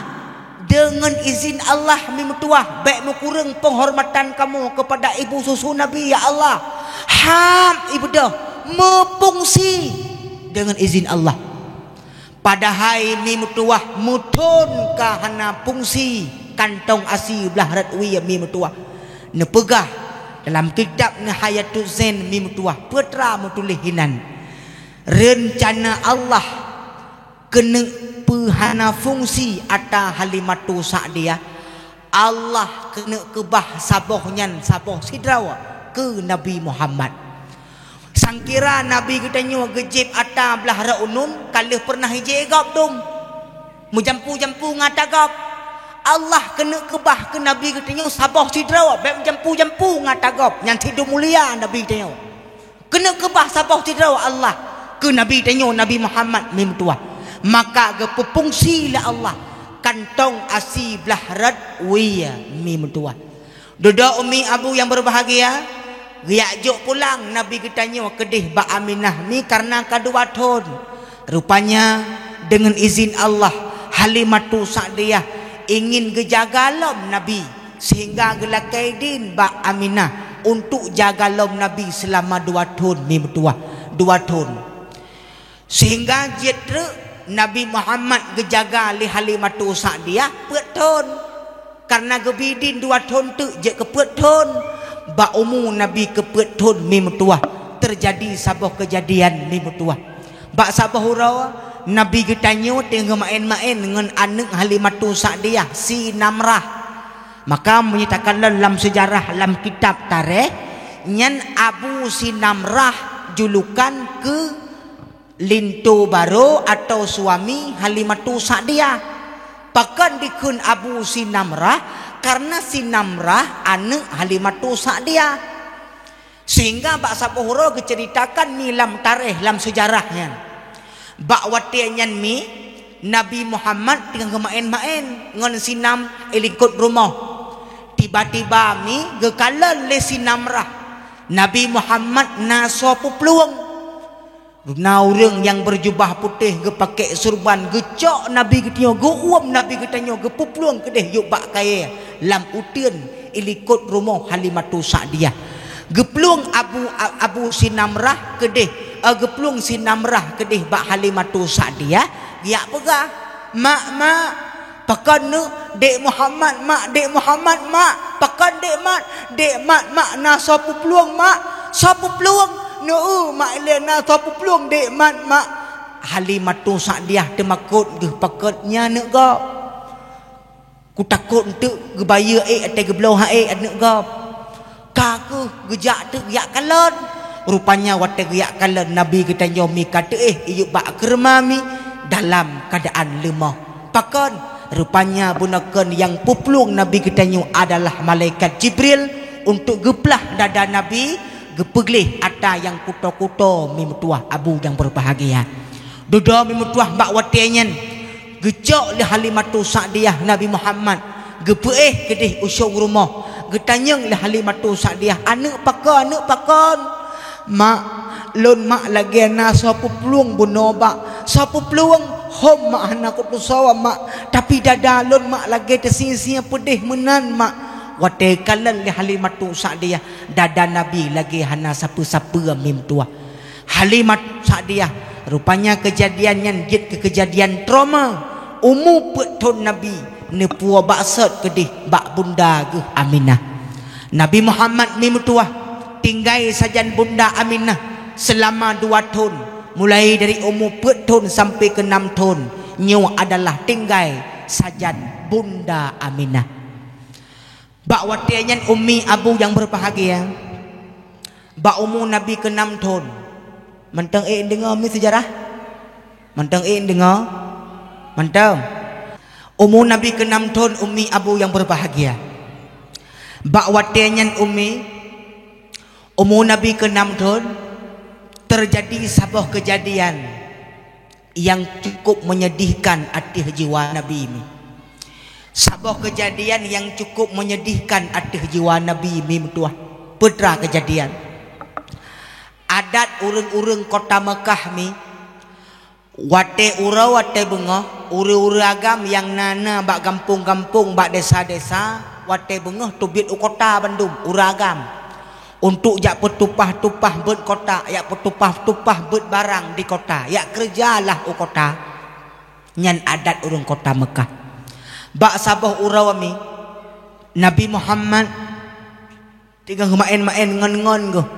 deungon izin Allah mi meutuwah, bék meukureueng penghormatan kamoe keupada ibu susu Nabi, ya Allah. Ham ibeudôh, meufungsi deungon izin Allah. Padahai mi meutuwah meuthon ka hana fungsi kantong asi blah rot wie mi meutuwah. Neupeugah dalam kitab Nihayatul Zain mi meutuwah, peutra meutuléh hinan, reuncana Allah keuneuk peuhana fungsi ata Halimatu Sa'diyah, Allah keuneuk keubah saboh nyan saboh sidroe keu Nabi Muhammad. Sangkira Nabi geutanyoe geujieb ata blah rot uneun, ka lheueh peureunah ijép gob dum. Meujampu-jampu ngon ata gob. Allah keuneuk keubah keu Nabi geutanyoe saboh sidroe, bék meujampu-jampu ngon ata gob. Nyan sidum mulia Nabi geutanyoe. Keuneuk keubah saboh sidroe Allah keu Nabi tanyoe, Nabi Muhammad mi meutuwah. Maka geupeufungsi lé Allah kantong asi blah rot wie mi meutuwah. Dudoe umi abu nyang beubahgia, geujak jok pulang Nabi geutanyoe keudeh bak Aminah mi kareuna ka dua thon. Rupanya, deungon izin Allah, Halimatu Sa'diyah ingin geujaga lom Nabi. Sehingga geulakée idin bak Aminah untuk jaga lom Nabi seulama dua thon mi meutuwah, dua thon. Sehingga jeuet treuk Nabi Muhammad geujaga lé Halimatu Sa'diyah peuet thon. Kareuna geubri idin dua thon teuk jeuet keu peuet thon. Bak umu Nabi keu peuet thon mi meutuwah, teujadi saboh keujadian mi meutuwah. Bak saboh uroe, Nabi geutanyoe teungoh meu'en-meu'en ngon aneuëk Halimatu Sa'diyah, si Namrah. Maka meunyoe takalon lam seujarah lam kitab tarikh, nyan Abu Sinamrah julukan keu linto barô atau suami Halimatu Sa'diyah. Pakon dikheun Abu Sinamrah? Kareuna Sinamrah aneuëk Halimatu Sa'diyah. Sehingga bak saboh uroe geuceuritakan mi lam tarikh, lam seujarah nyan. Bak watée nyan mi, Nabi Muhammad teungoh geumeu'en-meu'en ngon Sinam i likot rumoh. Tiba-tiba mi geukalon lé Sinamrah, Nabi Muhammad na soe peuplueng. Na ureuëng nyang beujubah putéh, geupakée surban, geucok Nabi geutanyoe, geuuem Nabi geutanyoe, geupeuplueng keudeh yub bak kayée lam uteuen i likot rumoh Halimatu Sa'diyah. Geuplueng Abu, Abu Sinamrah keudeh, eh, geuplueng Sinamrah keudeh bak Halimatu Sa'diyah, geujak peugah, "Mak, mak, pakon neuk, Dek Muhammad, mak, Dek Muhammad, mak, pakon Dek Mat, Dek Mat, mak, na soe peuplueng, mak, soe peuplueng, neu-eu, mak, ilée na soe peuplueng, Dek Mat, mak." Halimatu Sa'diyah teumakot geuh, pakon nyan aneuëk gob. Kutakot eunteuk geubayeue ék, até geubloe han ék aneuëk gob. Ka keuh geujak teuk geujak kalon. Rupanya watée geujak kalon Nabi geutanyoe mi ka teuéh iyub bak keureuma mi dalam keuadaan leumoh. Pakon? Rupanya bunoe kon nyang peuplueng Nabi geutanyoe adalah malaikat Jibril untuk geuplah dada Nabi, geupeugleh ata nyang kuto-kuto mi meutuwah abu nyang beubahgia. Dudoe mi meutuwah bak watée nyan, geucok lé Halimatu Sa'diyah Nabi Muhammad, geupeuéh keudeh u syeurumoh, geutanyong lé Halimatu Sa'diyah, "Aneuëk pakon, aneuëk pakon?" "Mak, lôn mak lagée na soe peuplueng bunoe bak." "Soe peuplueng?" "Hom mak, hana kutusoe mak, tapi dada lôn mak lagée teusie-sie peudeh meunan mak." Watée kalon lé Halimatu Sa'diyah, dada Nabi lagée hana sapeue-sapeue mi meutuwah. Halimatu Sa'diyah, rupanya keujadian nyan jeuet keu keujadian trauma. Umu peuet thon Nabi neupuwoe baksot keudeh bak bunda geuh Aminah. Nabi Muhammad mi meutuwah tinggai sajan Bunda Aminah seulama dua thon, mulai dari umu peuet thon sampai keu nam thon. Nyoe adalah tinggai sajan Bunda Aminah. Bak watée nyan, Ummi Abu nyang beubahgia, bak umu Nabi keu nam thon. Mantong ék deungoe mi seujarah? Mantong ék deungoe? Mantong. Umu Nabi keu nam thon, Ummi Abu nyang beubahgia. Bak watée nyan, Ummi, umu Nabi keu nam thon, teujadi saboh keujadian nyang cukup menyedihkan ateueh jiwa Nabi mi. Saboh keujadian nyang cukup menyedihkan ateueh jiwa Nabi mi meutuwah. Peue teuma keujadian? Adat ureuëng-ureuëng kota Meukah mi, watée uroe, watée beungoh, ureuëng-ureuëng agam nyang na-na bak gampông-gampông, bak desa-desa, watée beungoh teubiet u kota bandum ureuëng agam, untuk jak peutupah-tupah beuet kota, jak peutupah-tupah beuet barang di kota, jak keureujalah u kota. Nyan adat ureuëng kota Meukah. Bak saboh uroe mi, Nabi Muhammad teungoh maén-maén ngon-ngon geuh.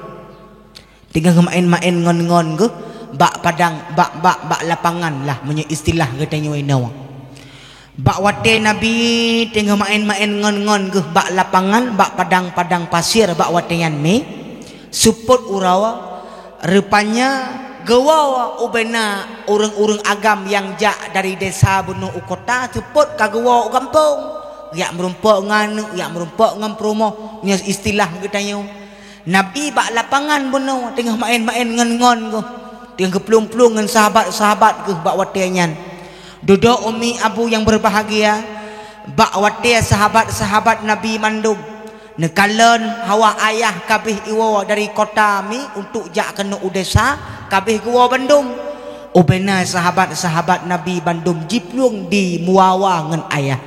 Teungoh maén-maén ngon-ngon geuh bak padang, bak, bak, bak lapangan lah, meunyoe istilah geutanyoe inoe. Bak watée Nabi teungoh maén-maén ngon-ngon geuh bak lapangan, bak padang-padang pasir bak watée nyan mi, seupôt uroe, rupanya geuwoe ubena ureuëng-ureuëng agam nyang jak dari desa bunoe u kota, seupôt ka geuwoe u gampông. Jak meurumpok ngon aneuëk, jak meurumpok ngon peurumoh, nyoe istilah geutanyoe. Nabi bak lapangan bunoe teungoh maén-maén ngon-ngon geuh, teungoh geuplueng-plueng ngon sahabat-sahabat geuh bak watée nyan. Dudoe Ummi Abu nyang beubahgia, bak watée sahabat-sahabat Nabi mandum neukalon hawa ayah ka abéh iwoe dari kota mi untuk jak keunoe u desa, ka abéh geuwoe bandum. Ubena sahabat-sahabat Nabi bandum jiplueng di muawa ngon ayah.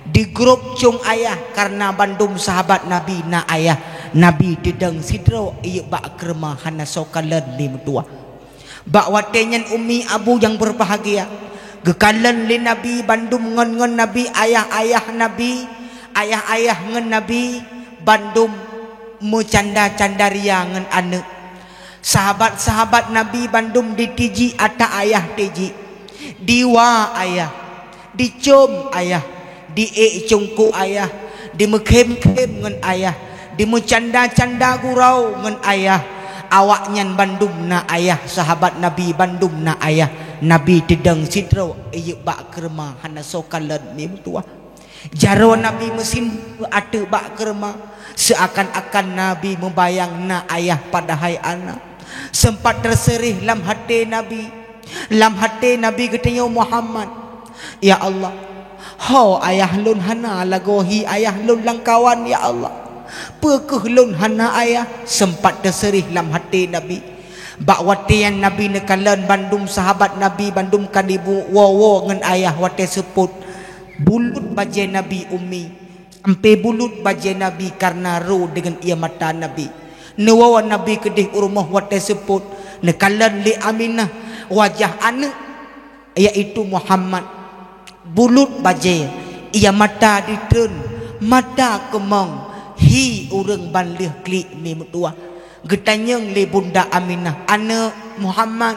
Di grup cong ayah, kareuna bandum sahabat Nabi na ayah. Nabi teudong sidroe iyeuek bak keureuma, hana soe kalon mi meutuwah. Bak watée nyan Ummi Abu nyang beubahgia, geukalon lé Nabi bandum ngon, ngon Nabi, ayah-ayah Nabi, ayah-ayah ngon Nabi bandum meucanda-canda ria ngon aneuëk. Sahabat-sahabat Nabi bandum ditiji ata ayah tiji, diwa ayah, dicom ayah, diék cungkok ayah, dimeukhém-khém ngon ayah, dimeucanda-canda gurau ngon ayah. Awaknyan bandum na ayah, sahabat Nabi bandum na ayah. Nabi teudong sidroe iyeuek bak keureuma, hana soe kalon mi meutuwah. Jaroe Nabi meusimbeuek ateueh bak keureuma, seuakan-akan Nabi meubayang na ayah padahai hana. Seumpat teuseurih lam até Nabi. Lam até Nabi geutanyoe Muhammad, "Ya Allah, ho ayah lôn hana lagoe hi ayah lôn lamkawan, ya Allah. Peu kheueh lôn hana ayah?" Seumpat teuseurih lam até Nabi. Bak watée nyan Nabi neukalon bandum sahabat Nabi bandum ka diwoe-woe ngon ayah watée seupôt. Bulut bajée Nabi Ummi, sampoe bulut bajée Nabi kareuna ro deungon ié mata Nabi. Neuwoe Nabi keudeh u rumoh watée seupôt, neukalon lé Aminah wajah aneuëk, yaitu Muhammad. Bulut bajée, ié mata ditreun, mata keumong, hi ureuëng ban lheueh klik mi meutuwah. Geutanyong lé Bunda Aminah, "Aneuëk Muhammad,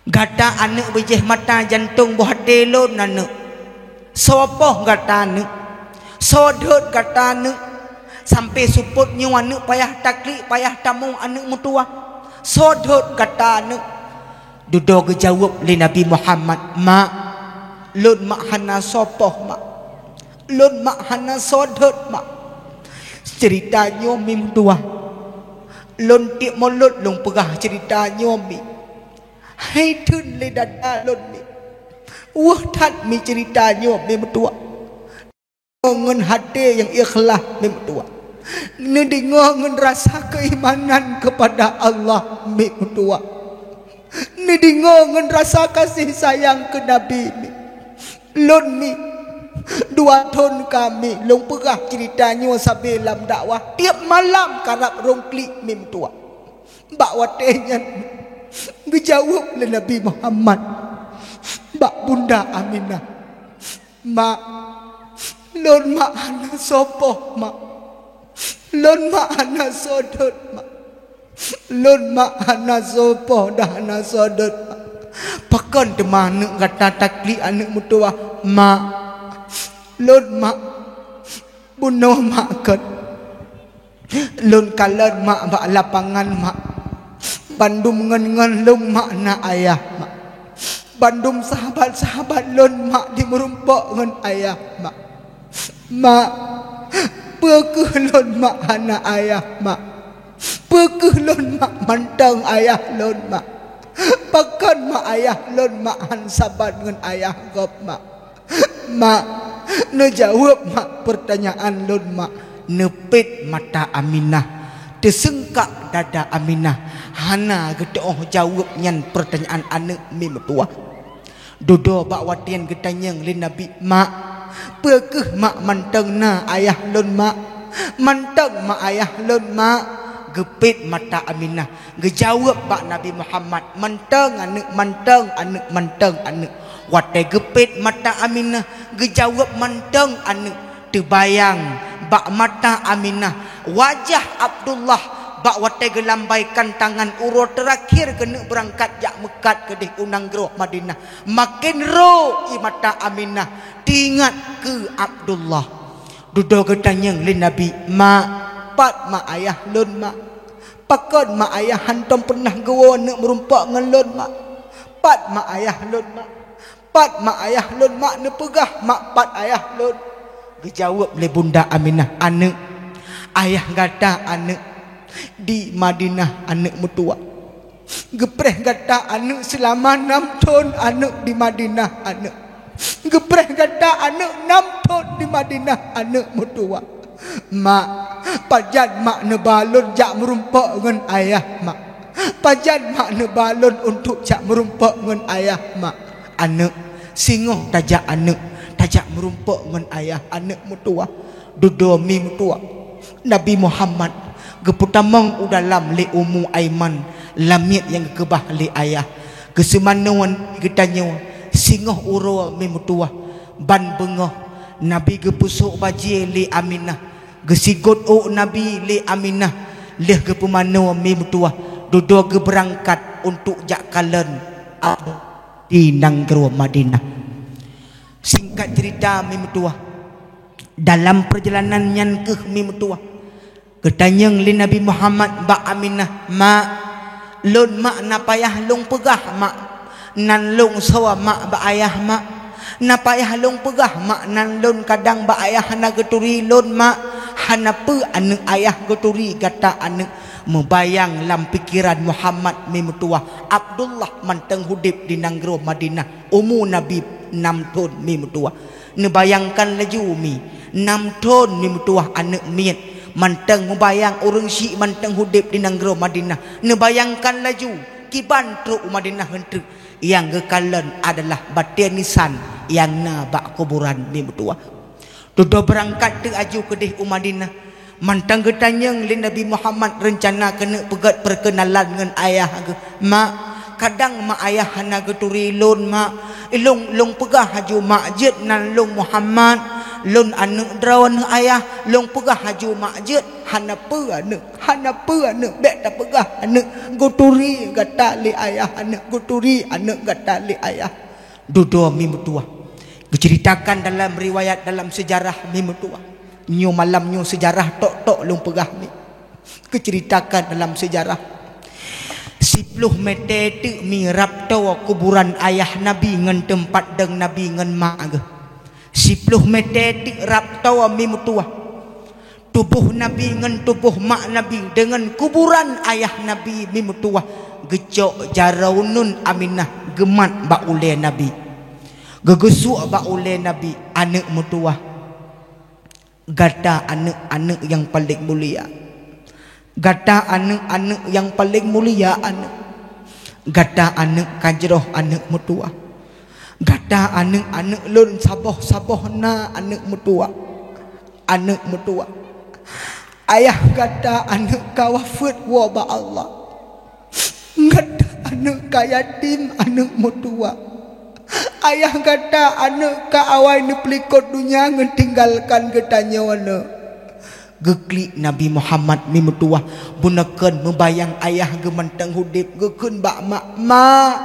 gata aneuëk bijéh mata jantong boh até lôn aneuëk. Soe poh gata aneuëk? Soe dot gata aneuëk? Sampoe seupôt nyoe aneuëk payah taklik, payah tamong aneuëk meutuwah. Soe dot gata aneuëk?" Dudoe geujaweueb lé Nabi Muhammad, "Mak, lôn mak hana soe poh, Mak. Lôn mak hana soe dot, Mak. Ceurita nyoe mi meutuwah. Lôn tieb mulod lôn peugah ceurita nyoe mi. Hai theun lé dada lôn mi. Weueh that mi ceurita nyoe mi meutuwah. Ngon até nyang ikhlas mi meutuwah. Neudeungoe ngon rasa keuimanan keupada Allah mi meutuwah. Neudeungoe ngon rasa gaséh sayang keu Nabi mi. Lôn mi, dua thon ka mi lôn peugah ceurita nyoe sabe lam dakwah, tieb malam karab rhong klik mi meutuwah." Bak watée nyan geujaweueb lé Nabi Muhammad bak Bunda Aminah, "Mak, lôn mak hana soe poh, Mak. Lôn mak hana sodot, mak. Lôn mak hana sopoh dah hana sodot, mak. Pakon teuma aneuk gata taklik aneuk meutuwah, mak? Lôn mak bunoe mak kon. Lôn kalon mak bak lapangan, mak. Bandum ngon-ngon lôn mak na ayah, mak. Bandum sahabat-sahabat lôn mak dimeurumpok ngon ayah, mak. Mak, peu kheueh lôn mak hana ayah, mak? Peu kheueh lôn mak mantong ayah lôn, mak? Pakon mak ayah lôn mak han saban ngon ayah gob, mak? Mak, neujaweueb mak peurtanyaan lôn, mak. Neupet mata Aminah, teuseungkak dada Aminah, hana geuteuôh jaweueb nyan peurtanyaan aneuk mi meutuwah. Dudoe bak watèe geutanyong lé Nabi, "Mak, peu kheueh mak mantong na ayah lôn, mak? Mantong mak ayah lôn, mak?" Geupet mata Aminah, geujaweueb bak Nabi Muhammad, "Mantong aneuk, mantong aneuk, mantong aneuk." Watèe geupet mata Aminah, geujaweueb, "Mantong aneuk," teubayang bak mata Aminah wajah Abdullah bak watèe geulambaikan tangan uroe teurakhir keuneuk beurangkat jak meukat keudeh u nanggroe Madinah. Maken ro ie mata Aminah teuingat keu Abdullah. Dudoe geutanyong lé Nabi, "Mak, pat mak ayah lôn, mak? Pakon mak ayah hántom peureunah geuwoe neuk meurumpok ngon lôn, mak? Pat mak ayah lôn, mak? Pat mak ayah lôn, mak? Neupeugah mak pat ayah lôn." Geujaweueb lé Bunda Aminah, "Aneuk, ayah gata aneuk di Madinah aneuk meutuwah. Geupreh gata aneuk seulama nam thon aneuk di Madinah aneuk. Geupreh gata aneuk nam thon di Madinah aneuk meutuwah. Mak, pajan mak neuba lôn jak meurumpok ngon ayah, mak? Pajan mak neuba lôn untuk jak meurumpok ngon ayah, mak?" "Aneuk, singoh tajak aneuk, tajak meurumpok ngon ayah aneuk meutuwah." Dudoe mi meutuwah. Nabi Muhammad geupeutamong u dalam lé Ummu Aiman lamiet nyang geukeubah lé ayah. Geuseumanoe geutanyoe singoh uroe mi meutuwah. Ban beungoh Nabi geupeusok bajèe lé Aminah. Geusigôt ôk Nabi lé Aminah, lheueh geupeumanoe mi meutuwah, dudoe geubeurangkat untuk jak kalon di nanggroe Madinah. Singkat ceurita mi meutuwah, dalam peurjalanan nyan keuh mi meutuwah, geutanyong lé Nabi Muhammad bak Aminah, "Mak, lôn mak na payah lôn peugah mak nan lôn soe mak bak ayah, mak? Na payah lôn peugah mak nan lôn kadang bak ayah hana geuturi lôn, mak? Hana peue aneuk ayah geuturi gata aneuk." Meubayang lam pikeran Muhammad mi meutuwah, Abdullah mantong udeb di nanggroe Madinah, umu Nabi nam thon mi meutuwah. Neubayangkan laju mi, nam thon mi meutuwah aneuk miet, mantong meubayang ureuëng syiek mantong udeb di nanggroe Madinah. Neubayangkan laju kiban trok u Madinah ngon treuk, nyang geukalon adalah batée nisan nyang na bak kuburan mi meutuwah. Dudoe beurangkat teuk aju keudeh u Madinah. Mantong geutanyong lé Nabi Muhammad reuncana keuneuk peugét peurkeunalan ngon ayah geuh. "Mak, kadang mak ayah hana geuturi lôn, mak. Ilôn, lôn peugah aju mak jeuet nan lôn Muhammad. Lôn aneuk droeneuh ayah, lôn peugah aju mak jeuet. Hana peue aneuk, hana peue aneuk, bék tapeugah aneuk. Geuturi gata lé ayah aneuk, geuturi aneuk gata lé ayah." Dudoe mi meutuwah. Geuceuritakan dalam riwayat, dalam seujarah mi meutuwah. Nyoe malam nyoe seujarah tok-tok lôn peugah mi. Geuceuritakan dalam seujarah. Siploh mete teuk mi rab toe kuburan ayah Nabi ngon teumpat dong Nabi ngon mak geuh. Siploh mete teuk rab toe mi meutuwah. Tuboh Nabi ngon tuboh mak Nabi deungon kuburan ayah Nabi mi meutuwah geucok jaroe uneuen Aminah geumat bak ulée Nabi. Geugeusuek bak ulée Nabi, "Aneuk meutuwah, gata aneuk-aneuk nyang paleng mulia. Gata aneuk-aneuk nyang paleng mulia aneuk. Gata aneuk ka jroh aneuk meutuwah. Gata aneuk-aneuk lôn saboh-saboh na aneuk meutuwah. Aneuk meutuwah. Ayah gata aneuk ka wafeuet woe bak Allah. Gata aneuk ka yatim aneuk meutuwah. Ayah gata aneuk ka awai neupeulikot donya ngon tinggalkan geutanyoe aneuk. Geuklik Nabi Muhammad mi meutuwah, bunoe kheun meubayang ayah geuh mantong udeb, geukheun bak mak, "Mak,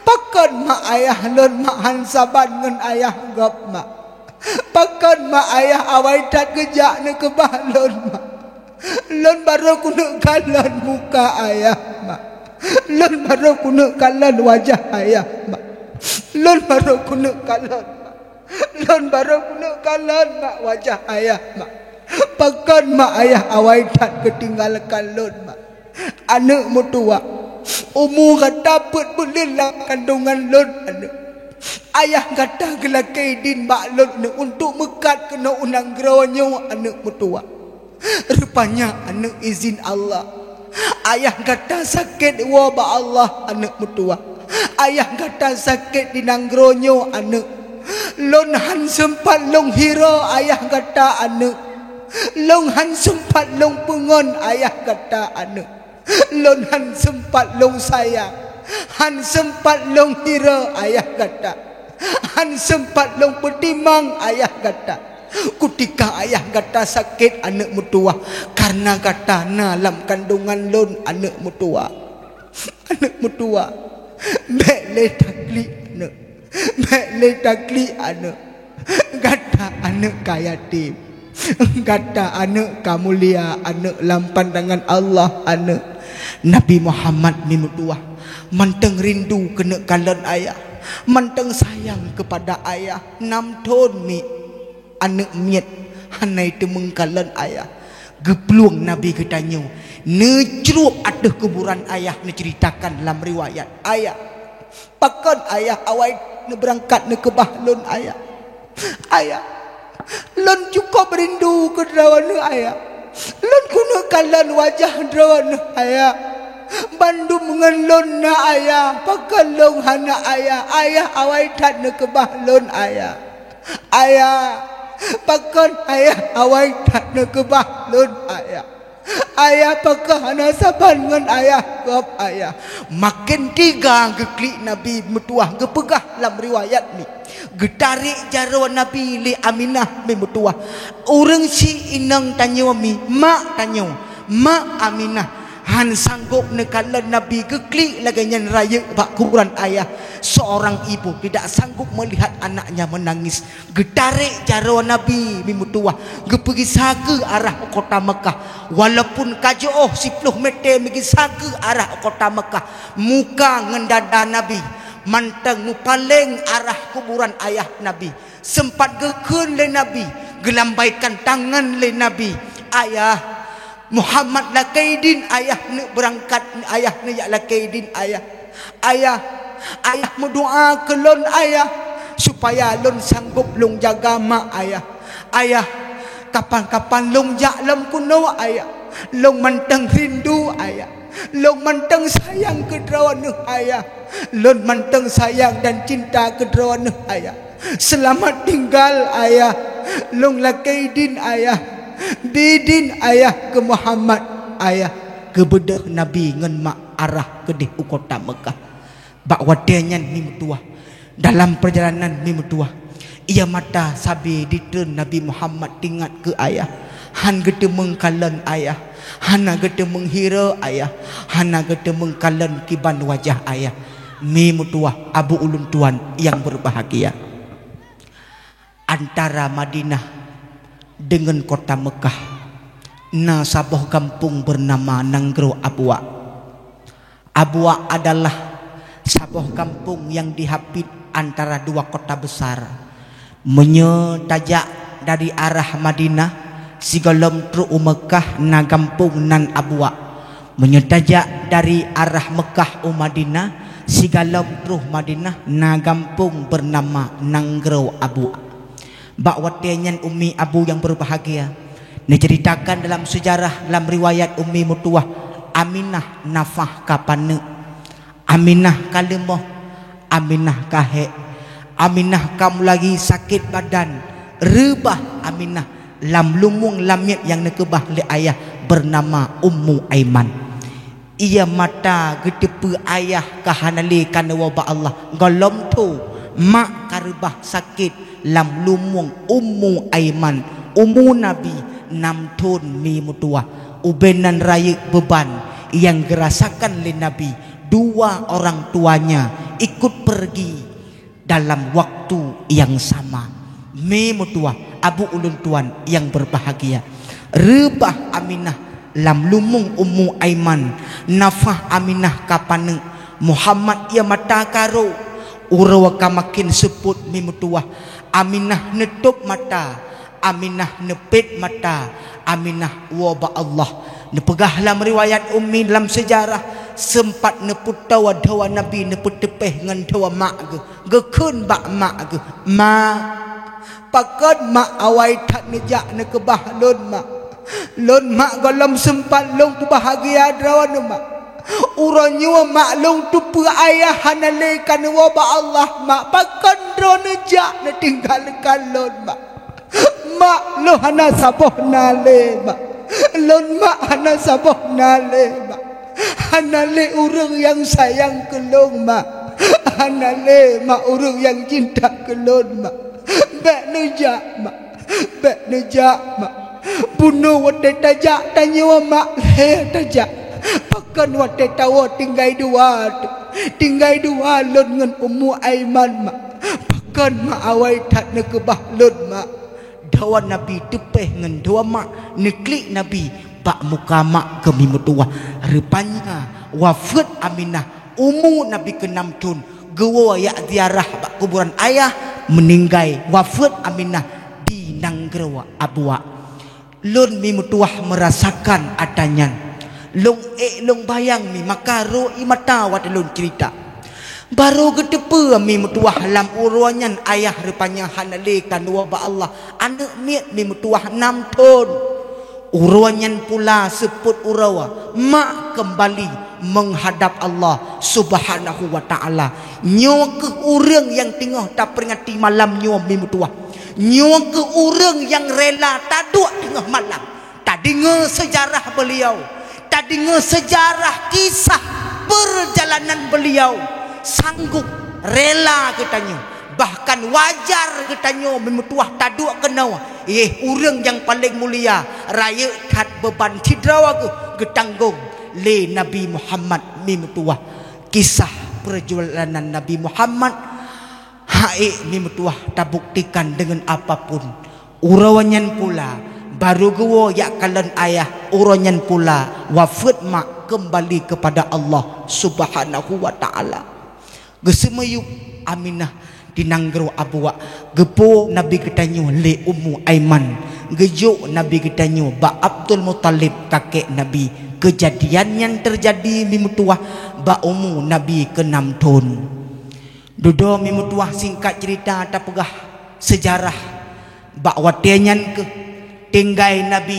pakon mak ayah lôn mak han saban ngon ayah gob mak? Pakon mak ayah awai that geujak neukeubah lôn mak? Lôn barô keuneuk kalon muka ayah mak. Lôn barô keuneuk kalon wajah ayah mak. Lôn barô keuneuk kalon mak." Lôn barô keuneuk kalon mak wajah ayah mak. Pakon mak ayah awai that geutinggalkan lôn mak? Aneuk meutuwah, umu gata peuet buleuen lam kandongan lôn aneuk. Ayah gata geulakée idin bak lôn aneuk untuk meukat keunoe u nanggroe nyoe aneuk meutuwah. Rupanya aneuk izin Allah. Ayah gata sakét woe bak Allah aneuk meutuwah. Ayah gata sakét di nanggroe nyoe aneuk. Lôn han seumpat lôn hira ayah gata aneuk. Lôn han seumpat lôn peungon ayah gata aneuk. Lôn han seumpat lôn sayang, han seumpat lôn hira ayah gata. Han seumpat lôn peutimang ayah gata. Kutika ayah gata sakét aneuk meutuwah, kareuna gata na lam kandongan lôn aneuk meutuwah. Aneuk meutuwah, bék lé taklik aneuk. Bék lé taklik aneuk. Gata aneuk ka yatim. Gata aneuk ka mulia aneuk lam pandangan Allah aneuk. Nabi Muhammad mi meutuwah, mantong rindu keuneuk kalon ayah, mantong sayang keupada ayah. Nam thon mi aneuk miet hana teumeung kalon ayah. Geuplueng Nabi geutanyoe, neucrueb ateueh kuburan ayah, neuceuritakan lam riwayat ayah. Pakon ayah awai neubeurangkat neukeubah lôn ayah? Ayah, lôn cukôp rindu keu droeneuh ayah. Lôn keuneuk kalon wajah droeneuh ayah. Bandum ngon lôn na ayah, pakon lôn hana ayah? Ayah awai that neukeubah lôn ayah. Ayah, pakon ayah awai that neukeubah lôn ayah? Ayah, pakon hana saban ngon ayah gob ayah? Maken teuga geuklik Nabi meutuwah, geupeugah lam riwayat mi, geutarek jaroe Nabi lé Aminah mi meutuwah. Ureuëng si inong tanyoe mi, mak tanyoe, mak Aminah, han sanggob neukalon Nabi, geuklik lagée nyan rayeuk bak kuburan ayah. Seorang ibu tidak sanggup melihat anaknya menangis. Geutarek jaroe Nabi mi meutuwah, geupeugisa keuh arah u kota Meukah. Walaupun ka jiôh siploh mete, meugisa keuh arah u kota Meukah. Muka ngon dada Nabi mantong meupaleng arah kuburan ayah Nabi. Seumpat geukheun lé Nabi, geulambaikan tangan lé Nabi, "Ayah, Muhammad lakée idin ayah neuk beurangkat, ayah neuk jak lakée idin ayah. Ayah, ayah meudoa keu lôn ayah, supaya lôn sanggob lôn jaga mak ayah. Ayah, kapan-kapan lôn jak lom keunoe ayah, lôn mantong rindu ayah, lôn mantong sayang keu droeneuh ayah, lôn mantong sayang dan cinta keu droeneuh ayah. Seulamat tinggal ayah, lôn lakée idin ayah, bi idin ayah keu Muhammad ayah." Geubeudôh Nabi ngon mak arah keudeh u kota Meukah. Bak watée nyan mi meutuwah, dalam peurjalanan mi meutuwah, ie mata sabe ditreun Nabi Muhammad teuingat keu ayah. Han geuteumeung kalon ayah, hana geuteumeung hira ayah, hana geuteumeung kalon kiban wajah ayah. Mi meutuwah, abu ulôn tuan nyang beubahgia. Antara Madinah deungon kota Meukah na saboh gampông beunama Nanggroe Abuwak. Abuwak adalah saboh gampông nyang dihapit antara dua kota besar. Meunyoe tajak dari arah Madinah, sigohlom trok u Meukah na gampông nan Abuwak. Meunyoe tajak dari arah Meukah u Madinah, sigohlom troh Madinah na gampông beunama Nanggroe Abuwak. Bak watée nyan, umi abu nyang beubahgia, neuceuritakan dalam seujarah, lam riwayat umi meutuwah, Aminah nafah ka paneuk, Aminah ka leumoh, Aminah ka hék, Aminah ka mulai sakét badan, reubah Aminah lam lumueng lamiet nyang neukeubah lé ayah beunama Ummu Aiman. Ie mata geuteupeue ayah ka hana lé ka neuwoe bak Allah, gohlom tho mak ka reubah sakét lam lumueng Ummu Aiman, umu Nabi, nam thon mi meutuwah. Ubena rayeuk beuban nyang geurasakan lé Nabi, dua orang tuanya ikut pergi dalam waktu yang sama. Mi meutuwah, abu ulôn tuan yang berbahagia, reubah Aminah lam lumueng Ummu Aiman, nafah Aminah ka paneuk, Muhammad ie mata ka rhot, uroe ka maken seupôt mi meutuwah. Aminah neutôb mata, Aminah neupet mata, Aminah woe bak Allah. Neupeugah lam riwayat Ummi lam seujarah, seumpat neupeutoe dawa Nabi neupeuteupeh ngon dawa mak geuh. Geukheun bak mak geuh, "Mak, pakon mak awai that neujak neukeubah lôn, Mak? Lôn, Mak, gohlom seumpat lôn peubahgia droeneuh, Mak. Uroe nyoe, Mak, lôn teupeue ayah hana lé ka neuwoe bak Allah, Mak. Pakon droeneuh jak neutinggalkan lôn, Mak? Mak, lôn hana saboh na lé, Mak. Lôn, Mak, hana saboh na lé, Mak. Hana lé ureuëng nyang sayang keu lôn, Mak. Hana lé, Mak, ureuëng nyang cinta keu lôn, Mak. Bék neujak, Mak. Bék neujak, Mak. Bunoe watée tajak tanyoe, Mak, lhée tajak. Pakon watée tawoe tinggai dua, tinggai dua lôn ngon Ummu Aiman, Mak. Pakon mak awai that neukeubah lôn, Mak?" Dawa Nabi teupeh ngon dawa mak, neuklik Nabi bak muka mak keu mi meutuwah. Rupanya wafeuet Aminah, umu Nabi keunam thon, geuwoe jak ziarah bak kuburan ayah, meuninggai, wafeuet Aminah di nanggroe Abuwak. Lôn mi meutuwah meurasakan atra nyan. Lôn ék lôn bayang mi maka rhot ie mata watée lôn ceurita. Barô geuteupeue mi meutuwah lam uroe nyan ayah rupanya hana lé ka neuwoe bak Allah, aneuëk miet mi meutuwah nam thon. Uroe nyan pula seupôt uroe mak keumbali meuhadab Allah Subhanahu wa Ta'ala. Nyoe kheueh ureuëng nyang teungoh taperingati malam nyoe mi meutuwah. Nyoe kheueh ureuëng nyang rela taduek teungoh malam, tadeungoe seujarah beuliau, tadeungoe seujarah kisah peurjalanan beuliau, sanggop, rela geutanyoe, bahkan wajar geutanyoe mi meutuwah taduek keunoe, yeh ureuëng nyang paleng mulia, rayeuk that beuban sidroe geuh geutanggong lé Nabi Muhammad mi meutuwah. Kisah peurjalanan Nabi Muhammad hana ék mi meutuwah tabuktikan deungon apapun. Uroe nyan pula, barô geuwoe jak kalon ayah, uroe nyan pula wafeuet mak keumbali keupada Allah Subhanahu wa Ta'ala. Geuseumiyueb Aminah di nanggroe Abuwak, geupo Nabi geutanyoe lé Ummu Aiman, geujok Nabi geutanyoe bak Abdul Muthalib kakek Nabi. Keujadian nyan teujadi mi meutuwah bak umu Nabi keunam thon. Dudoe mi meutuwah, singkat ceurita tapeugah seujarah, bak watée nyan kheueh tinggai Nabi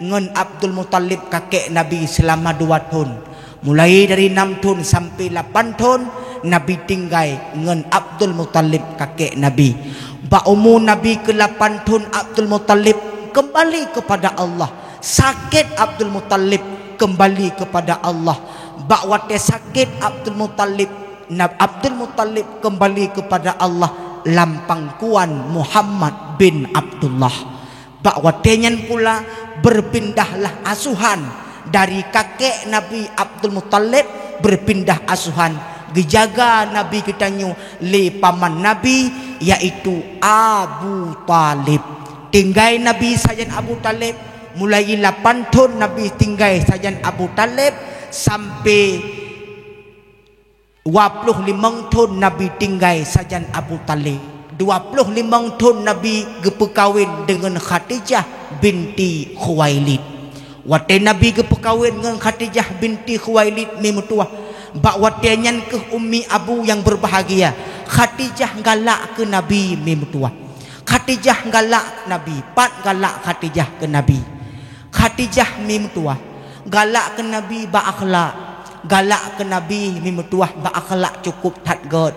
ngon Abdul Muthalib kakek Nabi seulama dua thon. Mulai dari nam thon sampai lapan thon Nabi tinggai ngon Abdul Muthalib kakek Nabi. Bak umu Nabi keulapan thon Abdul Muthalib keumbali keupada Allah. Sakét Abdul Muthalib keumbali keupada Allah. Bak watée sakét Abdul Muthalib, Nab-, Abdul Muthalib keumbali keupada Allah lam pangkuan Muhammad bin Abdullah. Bak watée nyan pula, beupindahlah asohan dari kakek Nabi Abdul Muthalib, beupindah asohan geujaga Nabi geutanyoe lé paman Nabi, yaitu Abu Thalib. Tinggai Nabi sajan Abu Thalib, mulai lapan thon Nabi tinggai sajan Abu Thalib, sampai dua ploh limong thon Nabi tinggai sajan Abu Thalib. Dua ploh limong thon Nabi geupeukawen deungon Khadijah binti Khuwailid. Watée Nabi geupeukawen ngon Khadijah binti Khuwailid mi meutuwah, bak watée nyan kheueh ummi abu nyang beubahgia, Khadijah galak keu Nabi mi meutuwah. Khadijah galak Nabi, pat galak Khadijah keu Nabi. Khadijah mi meutuwah, galak keu Nabi bak akhlak, galak keu Nabi mi meutuwah bak akhlak cukôp that gét.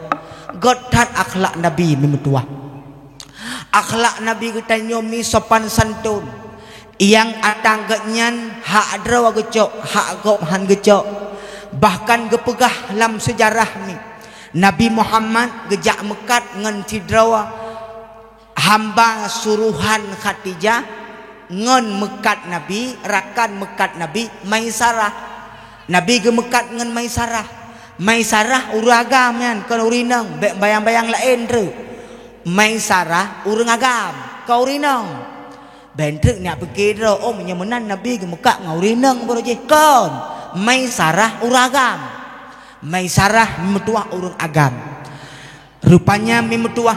Gét that akhlak Nabi mi meutuwah. Akhlak Nabi geutanyoe mi sopan santun, nyang atra gét nyan hak droe geucok, hak gob hán geucok. Bahkan geupeugah lam seujarah mi, Nabi Muhammad geujak meukat ngon sidroe hamba suruhan Khadijah, Ngon meukat Nabi, rakan meukat Nabi, Maisarah. Nabi geumeukat ngon Maisarah. Maisarah ureuëng agam nyan, kon ureuëng inong, bék bayang-bayang laén treuk. Maisarah ureuëng agam, kon ureuëng inong. Bék treuk neujak pike droe, oh, meunyoe meunan Nabi geumeukat ngon ureuëng inong baroe jih, kon. Maisarah ureuëng agam. Maisarah meutuah ureuëng agam. Rupanya mi meutuah,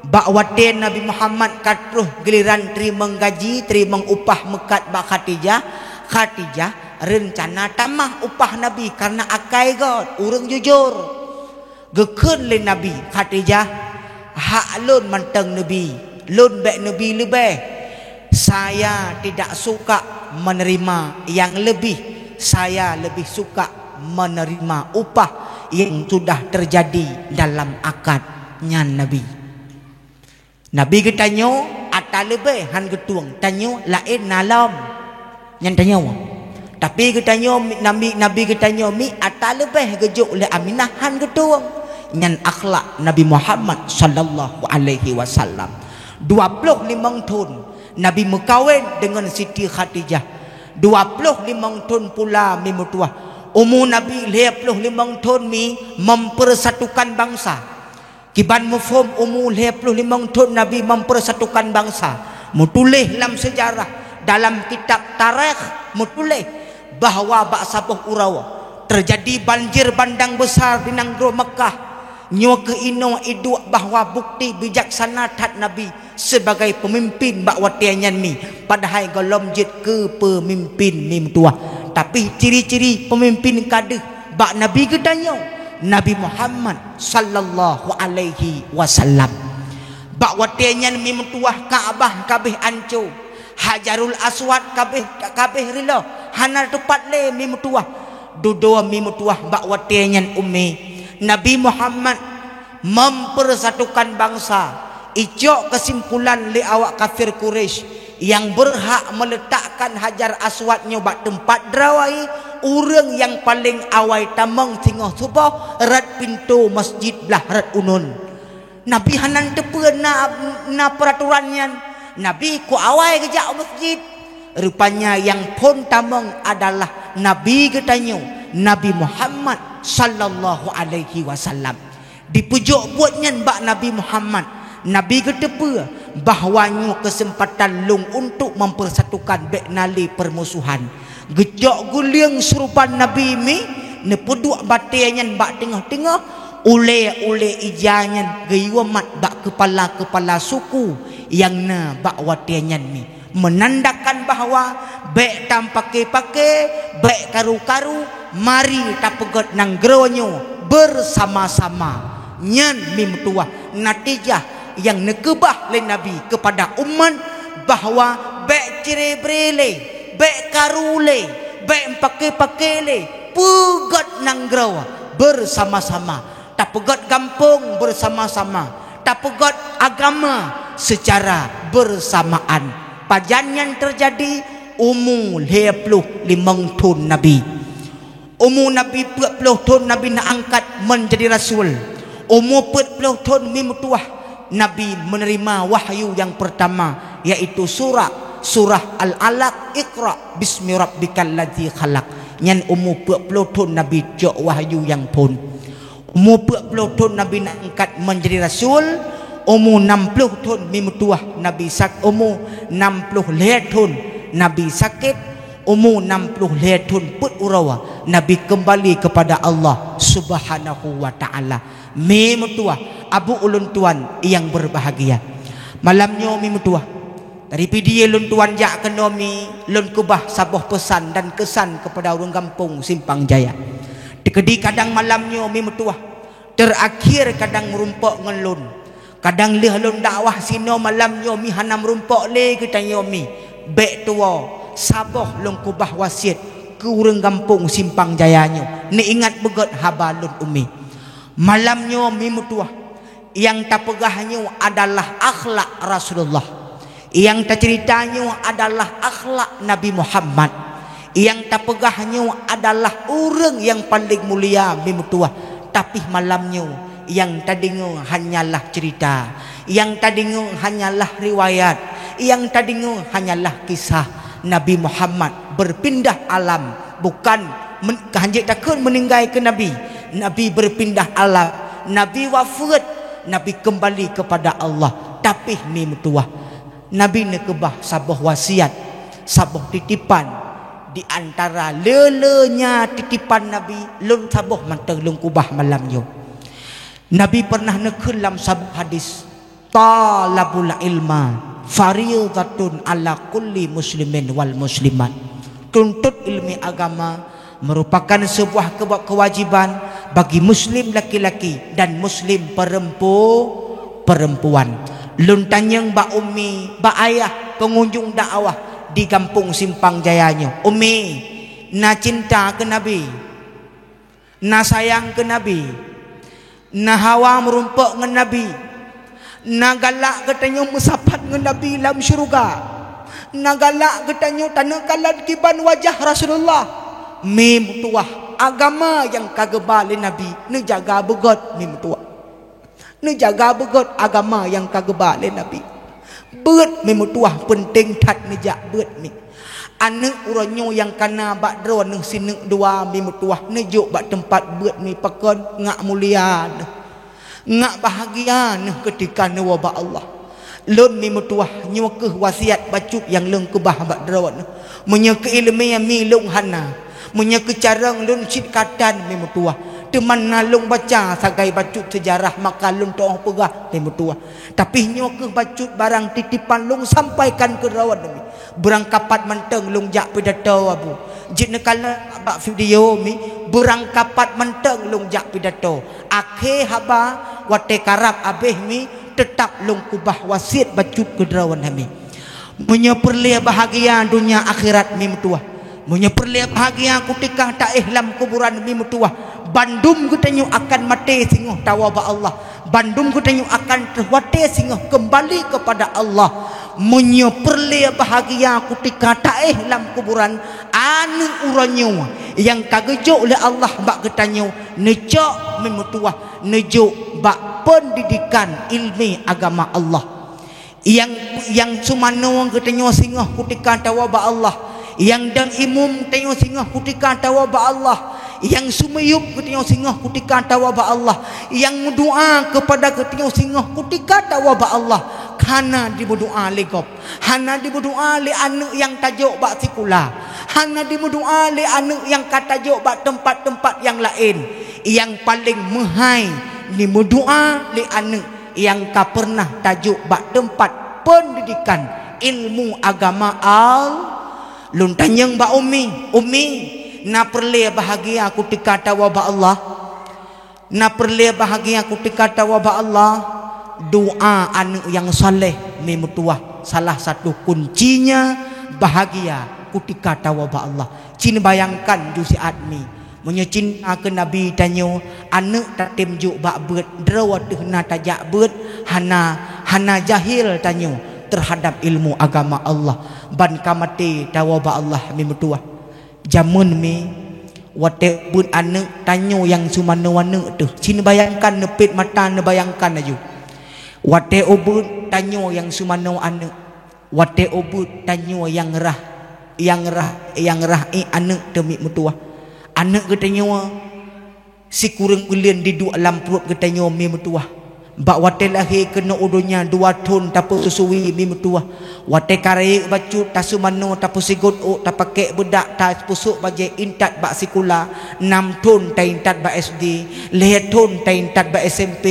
bak watée Nabi Muhammad ka troh giliran teurimong gaji, teurimong upah meukat bak Khadijah, Khadijah reuncana tamah upah Nabi kareuna akai gét, ureuëng jujur. Geukheun lé Nabi, "Khadijah, hak lôn mantong neubi, lôn bék neubi leubeh. Saya tidak suka menerima yang lebih, saya lebih suka menerima upah yang sudah terjadi dalam akad nyan Nabi." Nabi geutanyoe ata leubeh han geutueng, tanyoe laén na lom. Nyan tanyoe. Tapi geutanyoe mi-, Nabi, Nabi geutanyoe mi ata leubeh geujok lé Aminah han geutueng. Nyan akhlak Nabi Muhammad sallallahu alaihi wasallam. Dua ploh limong thon Nabi meukawen deungon Siti Khadijah. Dua ploh limong thon pula mi meutuah. Umu Nabi lhée ploh limong thon mi mempersatukan bangsa. Kiban muphom umu lhée ploh limong thon Nabi mempersatukan bangsa. Meutuléh lam seujarah, dalam kitab tarékh meutuléh bahwa bak saboh uroe teujadi banjir bandang besar di nanggroe Meukah. Nyoe keuh inoe iduek bahwa bukti bijaksana that Nabi sibagai peumimpin bak watée nyan mi, padahai gohlom jeuet keu peumimpin mi meutuah. Tapi ciri-ciri peumimpin ka deuh bak Nabi geutanyoe, Nabi Muhammad sallallahu alaihi wasallam. Bak watée nyan mi meutuah Ka'bah kabeh anco, Hajarul Aswad kabeh, kabeh reuloh, hana teupat lé mi meutuah. Dudoe mi meutuah bak watée nyan ume Nabi Muhammad mempersatukan bangsa, icok keusimpulan lé awak kafir Quraisy, nyang beurhak meuletakkan Hajar Aswad nyoe bak teumpat droe, ureuëng nyang paleng awai tamong singoh suboh rot pintoe masjid blaih rot uneuen. Nabi hana teupeue na, na peuratoran nyan. Nabi keu awai geujak u masjid. Rupanya nyang phon tamong adalah Nabi geutanyoe, Nabi Muhammad sallallahu alaihi wasallam. Dipeujok buet nyan bak Nabi Muhammad. Nabi geuteupeue bahwa nyoe keuseumpatan lôn untuk mempersatukan, bék na lé peurmusohan. Geucok guleueng suruban Nabi mi, neupeuduek batée nyan bak teungoh-teungoh, ulée-ulée ija nyan geuyue mat bak keupala-keupala suku nyang na bak watée nyan mi. Meunandakan bahwa bék tampake-pake, bék karu-karu, mari tapeugét nanggroe nyoe beusama-sama. Nyan mi meutuah natijah nyang neukeubah lé Nabi keupada umat, bahwa bék cire-bire lé, bék karu lé, bék pake-pake lé, peugét nanggroe beusama-sama. Tapeugét gampông beusama-sama, tapeugét agama seucara beursamaan. Pajan nyan teujadi? Umu lhée ploh limong thon Nabi. Umu Nabi peuet ploh thon Nabi na angkat menjadi rasul. Umu peuet ploh thon mi meutuah Nabi menerima wahyu nyang peurtama, yaitu surah, surah Al-Alaq, "Iqra bismi rabbikal ladzi khalaq." Nyan umu peuet ploh thon Nabi cok wahyu nyang phon. Umu peuet ploh thon Nabi na angkat menjadi rasul, umu nam ploh thon mi meutuah Nabi sak-, umu nam ploh lhée thon Nabi sakét, umu nam ploh lhée thon peuet uroe Nabi keumbali keupada Allah Subhanahu wa Ta'ala. Mi meutuah, abu ulôn tuan nyang beurbahagia. Malam nyoe mi meutuah, dari Pidie lôn tuan jak keunoe mi, lôn keubah saboh peusan dan keusan keupada ureuëng gampông Simpang Jaya. Teukeudi kadang malam nyoe mi meutuah, teurakhir kadang meurumpok ngon lôn. Kadang lheueh lôn dakwah sinoe malam nyoe mi hana meurumpok lé geutanyoe mi. Bék tuwoe, saboh lôn keubah wasiet keu ureuëng gampông Simpang Jaya nyoe, neuingat beugét haba lôn umi. Malam nyoe mi meutuah, nyang tapeugah nyoe adalah akhlak Rasulullah. Nyang taceurita nyoe adalah akhlak Nabi Muhammad. Nyang tapeugah nyoe adalah ureuëng nyang paleng mulia mi meutuah. Tapi malam nyoe nyang tadeungoe hanyalah ceurita, nyang tadeungoe hanyalah riwayat, nyang tadeungoe hanyalah kisah Nabi Muhammad beurpindah alam, bukan men-, ka hanjeuet takheun meuninggai keu Nabi. Nabi beurpindah alam, Nabi wafeuet, Nabi keumbali keupada Allah. Tapi mi meutuwah, Nabi neukeubah saboh wasiat, saboh titipan, di antara le-le nya titipan Nabi, lôn saboh mantong lôn keubah malam nyoe. Nabi pernah neukheun lam saboh hadis, "Talabul ilma faridatun ala kulli muslimin wal muslimat." Tuntut ilmu agama merupakan sebuah kewa-, kewajiban bagi muslim laki-laki dan muslim perempu-, perempuan. Lôn tanyong bak umi, bak ayah pengunjung dakwah di Gampông Simpang Jaya nyoe, "Umi, na cinta keu Nabi? Na sayang keu Nabi? Na hawa meurumpok ngon Nabi? Na galak geutanyoe meusapat ngon Nabi lam syeuruga? Na galak geutanyoe taneukalon kiban wajah Rasulullah?" Mi meutuwah, agama nyang ka geuba lé Nabi neujaga beugöt, mi meutuwah. Neujaga beugöt agama nyang ka geuba lé Nabi. Beuet mi meutuwah, peunteng that neujak beuet mi. Aneuëk uroe nyoe nyang kana bak droeneuh sineuk dua mi meutuwah, neujok bak teumpat beuet mi pakon ngak mulia neuh, ngak bahagia neuh keutika neuwoe bak Allah. Lôn mi meutuwah, nyoe kheueh wasiat bacut nyang lôn keubah bak droeneuh. Meunyoe keu iéleumé mi lôn hana, meunyoe keu carông lôn cit ka tan mi meutuwah, teuma na lôn baca sagai bacut seujarah maka lôn tuoh peugah mi meutuwah. Tapi nyoe kheueh bacut barang titipan lôn sampaikan keu droeneuh mi. Beurangkapat mantong lôn jak pidato, Abu. Jeuet neukalon bak video mi, beurangkapat mantong lôn jak pidato. Akhé haba, watée karab abéh mi, teutap lôn keubah wasiet bacut keu droeneuh mi. Meunyoe peureulée bahagia donya akhirat mi meutuwah, meunyoe peureulée bahagia keutika taéh lam kuburan mi meutuwah, bandum geutanyoe akan maté singoh tawoe bak Allah. Bandum geutanyoe akan trôh watée singoh keumbali keupada Allah. Meunyoe peureulée bahagia keutika taéh lam kuburan, aneuëk uroe nyoe nyang ka geujok lé Allah bak geutanyoe, neucok mi meutuwah, neujok bak peundidikan iéleumé agama Allah. Nyang, nyang seumanoe geutanyoe singoh keutika tawoe bak Allah. Nyang dong imum geutanyoe singoh keutika tawoe bak Allah. Nyang seumiyueb geutanyoe singoh keutika tawoe bak Allah. Nyang meudoá keupada geutanyoe singoh keutika tawoe bak Allah. Hana dimeudoá lé gob. Hana dimeudoá lé aneuëk nyang tajok bak sikula. Hana dimeudoá lé aneuëk nyang ka tajok bak teumpat-teumpat nyang laén. Nyang paleng meuhai dimeudoá lé aneuëk nyang ka peureunah tajok bak teumpat peundidikan ilmu agama Al-, lôn tanyong bak umi, "Umi, na peureulée bahagia keutika tawoe bak Allah? Na peureulée bahagia keutika tawoe bak Allah?" Doá aneuëk nyang saleh mi meutuwah salah satu kuncinya bahagia keutika tawoe bak Allah. Ci neubayangkan ju siat mi. Meunyoe cinta keu Nabi tanyoe, aneuëk tatem jok bak beuet, droe teuh na tajak beuet, hana, hana jahil tanyoe teuhadab ilmu agama Allah. Ban ka maté tawoe bak Allah mi meutuwah. Jameun mi, watée beuet aneuëk tanyoe nyang seumanoe aneuëk teuh. Ci neubayangkan, neupet mata neubayangkan laju. Watée ubeuet tanyoe nyang seumanoe aneuëk. Watée ubeuet tanyoe nyang rhah, nyang rhah, nyang rhah ék aneuëk teuh mi meutuwah. Aneuëk geutanyoe sikureueng buleuen diduek lam pruet geutanyoe mi meutuwah. Bak watée lahé keunoe u donya dua thon tapeususui mi meutuwah. Watée ka rayeuk bacut taseumanoe tapeusigot ôk, tapakée beudak, tapeusok bajée, intat bak sikula, nam thon taintat bak S D, lhée thon taintat bak S M P,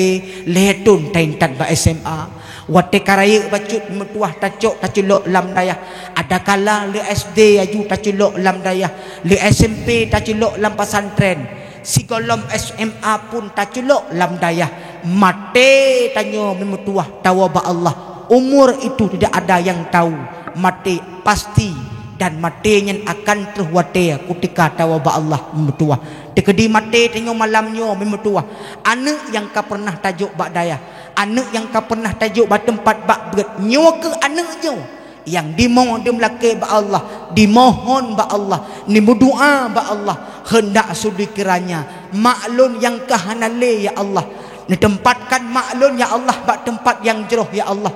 lhée thon taintat bak S M A. Watée ka rayeuk bacut meutuwah tacok taculok lam dayah. Adakala lé S D aju taculok lam dayah, lé S M P taculok lam pesantren, sigohlom S M A pun taculok lam dayah. Maté tanyoe mi meutuwah tawoe bak Allah. Umur itu tidak ada yang tahu. Maté pasti, dan maté nyan akan trôh watée keutika tawoe bak Allah mi meutuwah. Teukeudi maté tanyoe malam nyoe mi meutuwah. Aneuëk nyang ka peureunah tajok bak dayah, aneuëk nyang ka peureunah tajok bak teumpat bak beuet, nyoe kheueh aneuëk nyoe nyang dimoe deumeulakée bak Allah, dimohon bak Allah, neumeudoá bak Allah, heundak sudi kiranya mak lôn nyang ka hana lé, ya Allah, neuteumpatkan mak lôn, ya Allah, bak teumpat nyang jroh, ya Allah.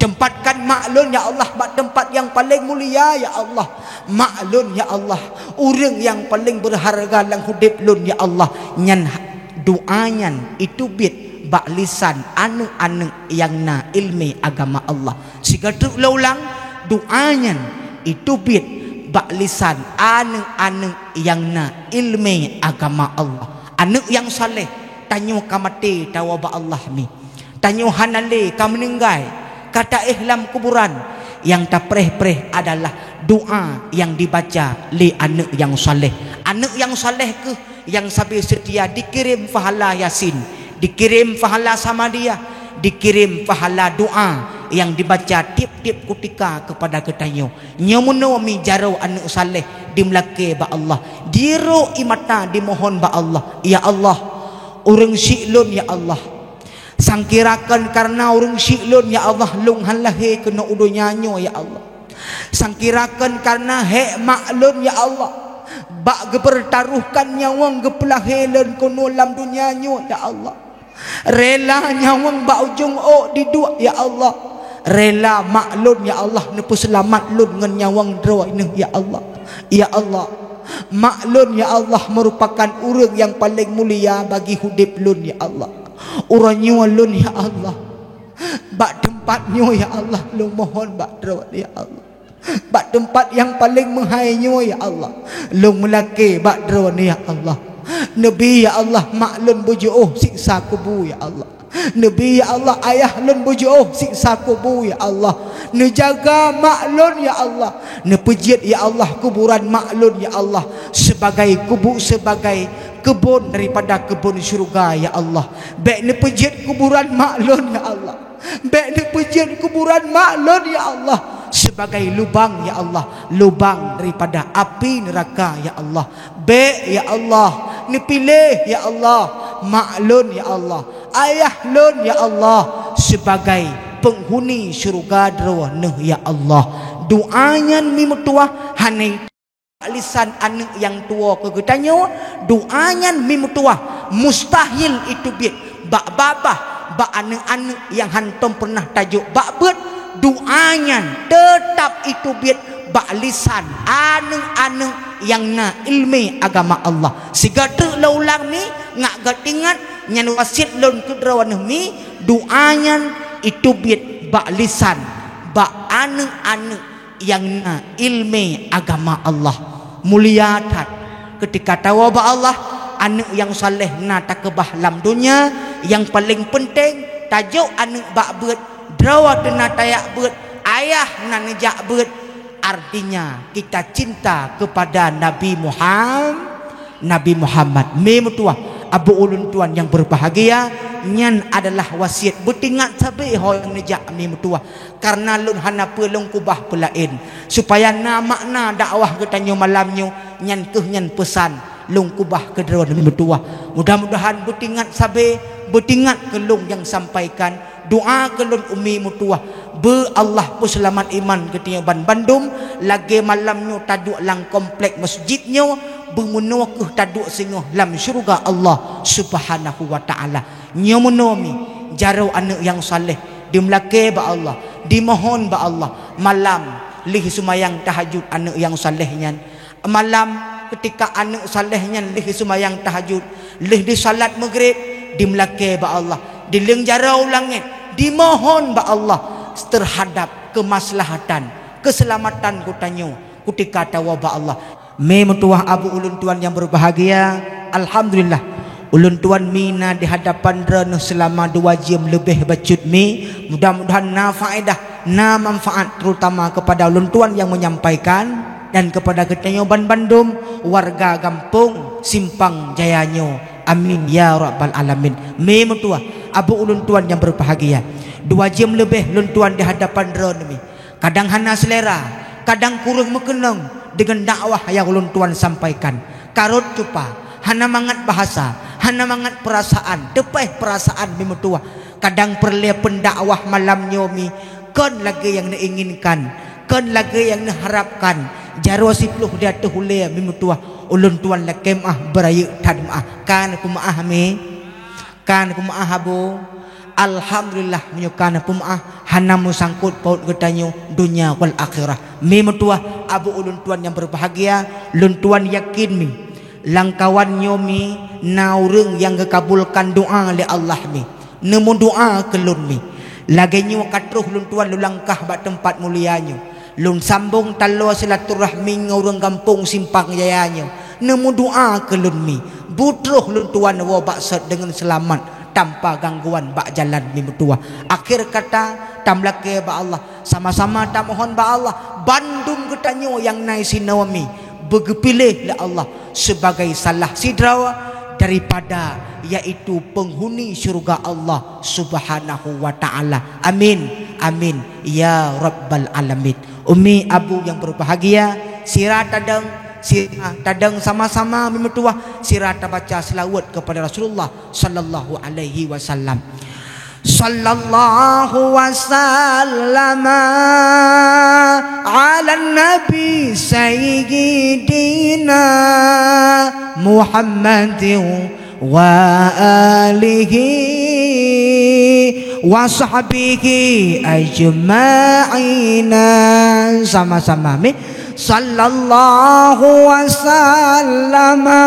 Tempatkan mak lôn, ya Allah, bak teumpat nyang paleng mulia, ya Allah. Mak lôn, ya Allah, ureuëng nyang paleng beurharga lam udeb lôn, ya Allah. Nyan doa nyan iteubiet bak lisan aneuëk-aneuëk nyang na iéleumé agama Allah. Sigoe teuk lôn ulang, doa nyan iteubiet bak lisan aneuëk-aneuëk nyang na iéleumé agama Allah. Aneuëk nyang saleh, tanyoe ka maté tawoe bak Allah mi. Tanyoe hana lé ka meuninggai, ka taéh lam kuburan. Nyang tapreh-preh adalah doa nyang dibaca lé aneuëk nyang saleh. Aneuëk nyang saleh kheueh nyang sabe seutia dikirém pahala Yasin, dikirém pahala Samadiyah, dikirém pahala doa nyang dibaca tieb-tieb kutika keupada geutanyoe. Nyoe meunoe mi jaroe aneuëk saleh dimeulakée bak Allah, dirok ie mata dimohon bak Allah, "Ya Allah, ureuëng syiek lôn, ya Allah. Sangkirakan kareuna ureuëng syiek lôn, ya Allah, lôn han lahé keunoe u donya nyoe, ya Allah. Sangkirakan kareuna hék mak lôn, ya Allah, bak geupeurtaruhkan nyawöng geupeulahé lôn keunoe lam donya nyoe, ya Allah. Rela nyawöng bak ujong ôk diduek, ya Allah. Rela mak lôn, ya Allah, neupeuseulamat lôn ngon nyawöng droeneuh, ya Allah. Ya Allah, mak lôn, ya Allah, meurupakan ureuëng nyang paleng mulia bagi udeb lôn, ya Allah. Uroe nyoe lôn, ya Allah, bak teumpat nyoe, ya Allah, lôn mohon bak Droeneuh, ya Allah. Bak teumpat nyang paleng meuhai nyoe, ya Allah, lôn meulakée bak Droeneuh, ya Allah. Neubi, ya Allah, mak lôn beujiôh siksa kubu, ya Allah. Neubi, ya Allah, ayah lôn beujiôh siksa kubu, ya Allah. Neujaga mak lôn, ya Allah. Neupeujeuet, ya Allah, kuburan mak lôn, ya Allah, sebagai kubu, sebagai keubon daripada keubon syeuruga, ya Allah. Bék neupeujeuet kuburan mak lôn, ya Allah. Bék neupeujeuet kuburan mak lôn, ya Allah, sebagai lubang, ya Allah, lubang daripada api neuraka, ya Allah. Bék, ya Allah, neupiléh, ya Allah, mak lôn, ya Allah, ayah lôn, ya Allah, sebagai peunghuni syeuruga Droeneuh, ya Allah. Doa nyan mi meutuwah hana lisan aneuëk nyang tuwoe keu geutanyoe, doa nyan mi meutuwah mustahil iteubiet bak babah, bak aneuëk-aneuëk nyang hántom peureunah tajok bak beuet. Doa nyan teutab iteubiet bak lisan aneuëk-aneuëk nyang na iéleumé agama Allah. Sigoe teuk lôn ulang mi, ngak geutingat, nyan wasiet lôn keu Droeneuh mi, doa nyan iteubiet bak lisan, bak aneuëk-aneuëk nyang na iéleumé agama Allah. Mulia that keutika tawoe bak Allah, aneuëk nyang saleh na takeubah lam donya. Nyang paleng peunteng, tajok aneuëk bak beuet, droe teuna tajak beuet, ayah na neujak beuet. Artinya, kita cinta kepada Nabi Muham-, Nabi Muhammad. Mi meutuwah, abu ulôn tuan nyang beubahgia, nyan adalah wasiet beutingat sabe ho nyang neujak mi meutuwah. Kareuna lôn hana peue lôn keubah peulaén, supaya na makna dakwah geutanyoe malam nyoe, nyan kheueh nyan peusan lôn keubah keu droeneuh mi meutuwah. Mudah-mudahan beutingat sabe, beutingat keu lôn nyang sampaikan, doa keu lôn u mi meutuwah. Beu Allah peuseulamat iman geutanyoe ban bandum, lagée malam nyoe taduek lam komplek masjid nyoe, beumeunoe kheueh taduek singoh lam syeuruga Allah Subhanahu wa Ta'ala. Nyoe meunoe mi, jaroe aneuëk nyang saleh, dimeulakée bak Allah, dimohon bak Allah. Malam lheueh seumayang tahajud aneuëk nyang saleh nyan. Malam keutika aneuëk saleh nyan lheueh seumayang tahajud, lheueh disalat Maghrib, dimeulakée bak Allah, dileueng jaroe u langét, dimohon bak Allah teuhadab keumaslahatan, keuseulamatan geutanyoe keutika tawoe bak Allah. Mi meutuwah abu ulôn tuan nyang beubahgia, alhamdulillah, ulôn tuan mi na di hadapan droeneuh seulama dua jeuem leubeh bacut mi. Mudah-mudahan na faedah, na manfaat, terutama kepada ulôn tuan nyang menyampaikan dan kepada geutanyoe ban bandum warga gampông Simpang Jaya nyoe. Amin ya rabbal alamin. Mi meutuwah abu ulôn tuan nyang beubahgia, dua jeuem leubeh lôn tuan di hadapan droeneuh mi. Kadang hana seulera, kadang kureueng meukeunong deungon dakwah nyang ulôn tuan sampaikan. Karot cupa, hana mangat bahasa, hana mangat peurasaan, teupeh peurasaan mi meutuwah. Kadang peureulée peundakwah malam nyoe mi kon lagée nyang neuinginkan, kon lagée nyang neuharapkan. Jaroe siploh di ateueh ulée mi meutuwah, ulôn tuan lakée meuáh, beurayeuk that meuáh. Ka na peumeuáh mi? Ka na peumeuáh, abu? Alhamdulillah, meunyoe ka na peumeuáh, hana meusangkot paut geutanyoe donya wal akhirah. Mi meutuwah, abu ulôn tuan nyang berbahagia, lôn tuan yakin mi, lam kawan nyoe mi na ureuëng nyang geukabulkan doa lé Allah mi. Neumeudoa keu lôn mi. Lagée nyoe ka troh lôn tuan lôn langkah bak teumpat mulia nyoe. Lôn sambong taloe silaturahmi ngon ureuëng gampông Simpang Jaya nyoe. Neumeudoa keu lôn mi. Beutroh lôn tuan woe bak sot deungon seulamat tanpa gangguan bak jalan mi meutuwah. Akhir kata, tameulakée bak Allah. Sama-sama tamohon bak Allah, bandum geutanyoe nyang na sinoe mi beugeupiléh lé Allah sibagai salah sidroe daripada, yaitu penghuni syurga Allah Subhanahu wa Ta'ala. Amin, amin, ya Rabbal Alamin. Umi abu nyang berbahagia, sira tadong, sira tadong sama-sama mi meutuwah, sira tabaca selawat kepada Rasulullah sallallahu alaihi wasallam. Sallallahu wasallama ala nabi sayyidina Muhammadin wa alihi wa sahbihi ajma'ina. Sama-sama mi. Sallallahu wasallama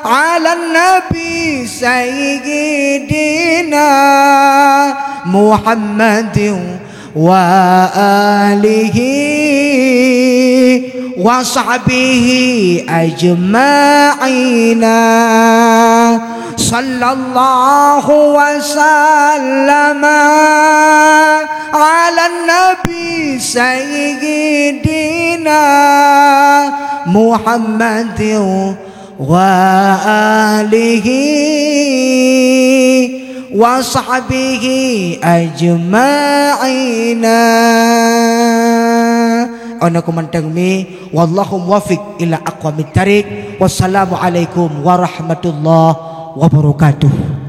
ala nabi sayyidina Muhammadin wa alihi wa sahbihi ajma'ina. Sallallahu wasallama ala nabi sayyidina Muhammadin wa alihi wa sahbihi ajma'ina. Ana ku mantong mi, wallahu muwaffiq ila aqwamit thariq. Wassalamualaikum warahmatullahi wabarakatuh.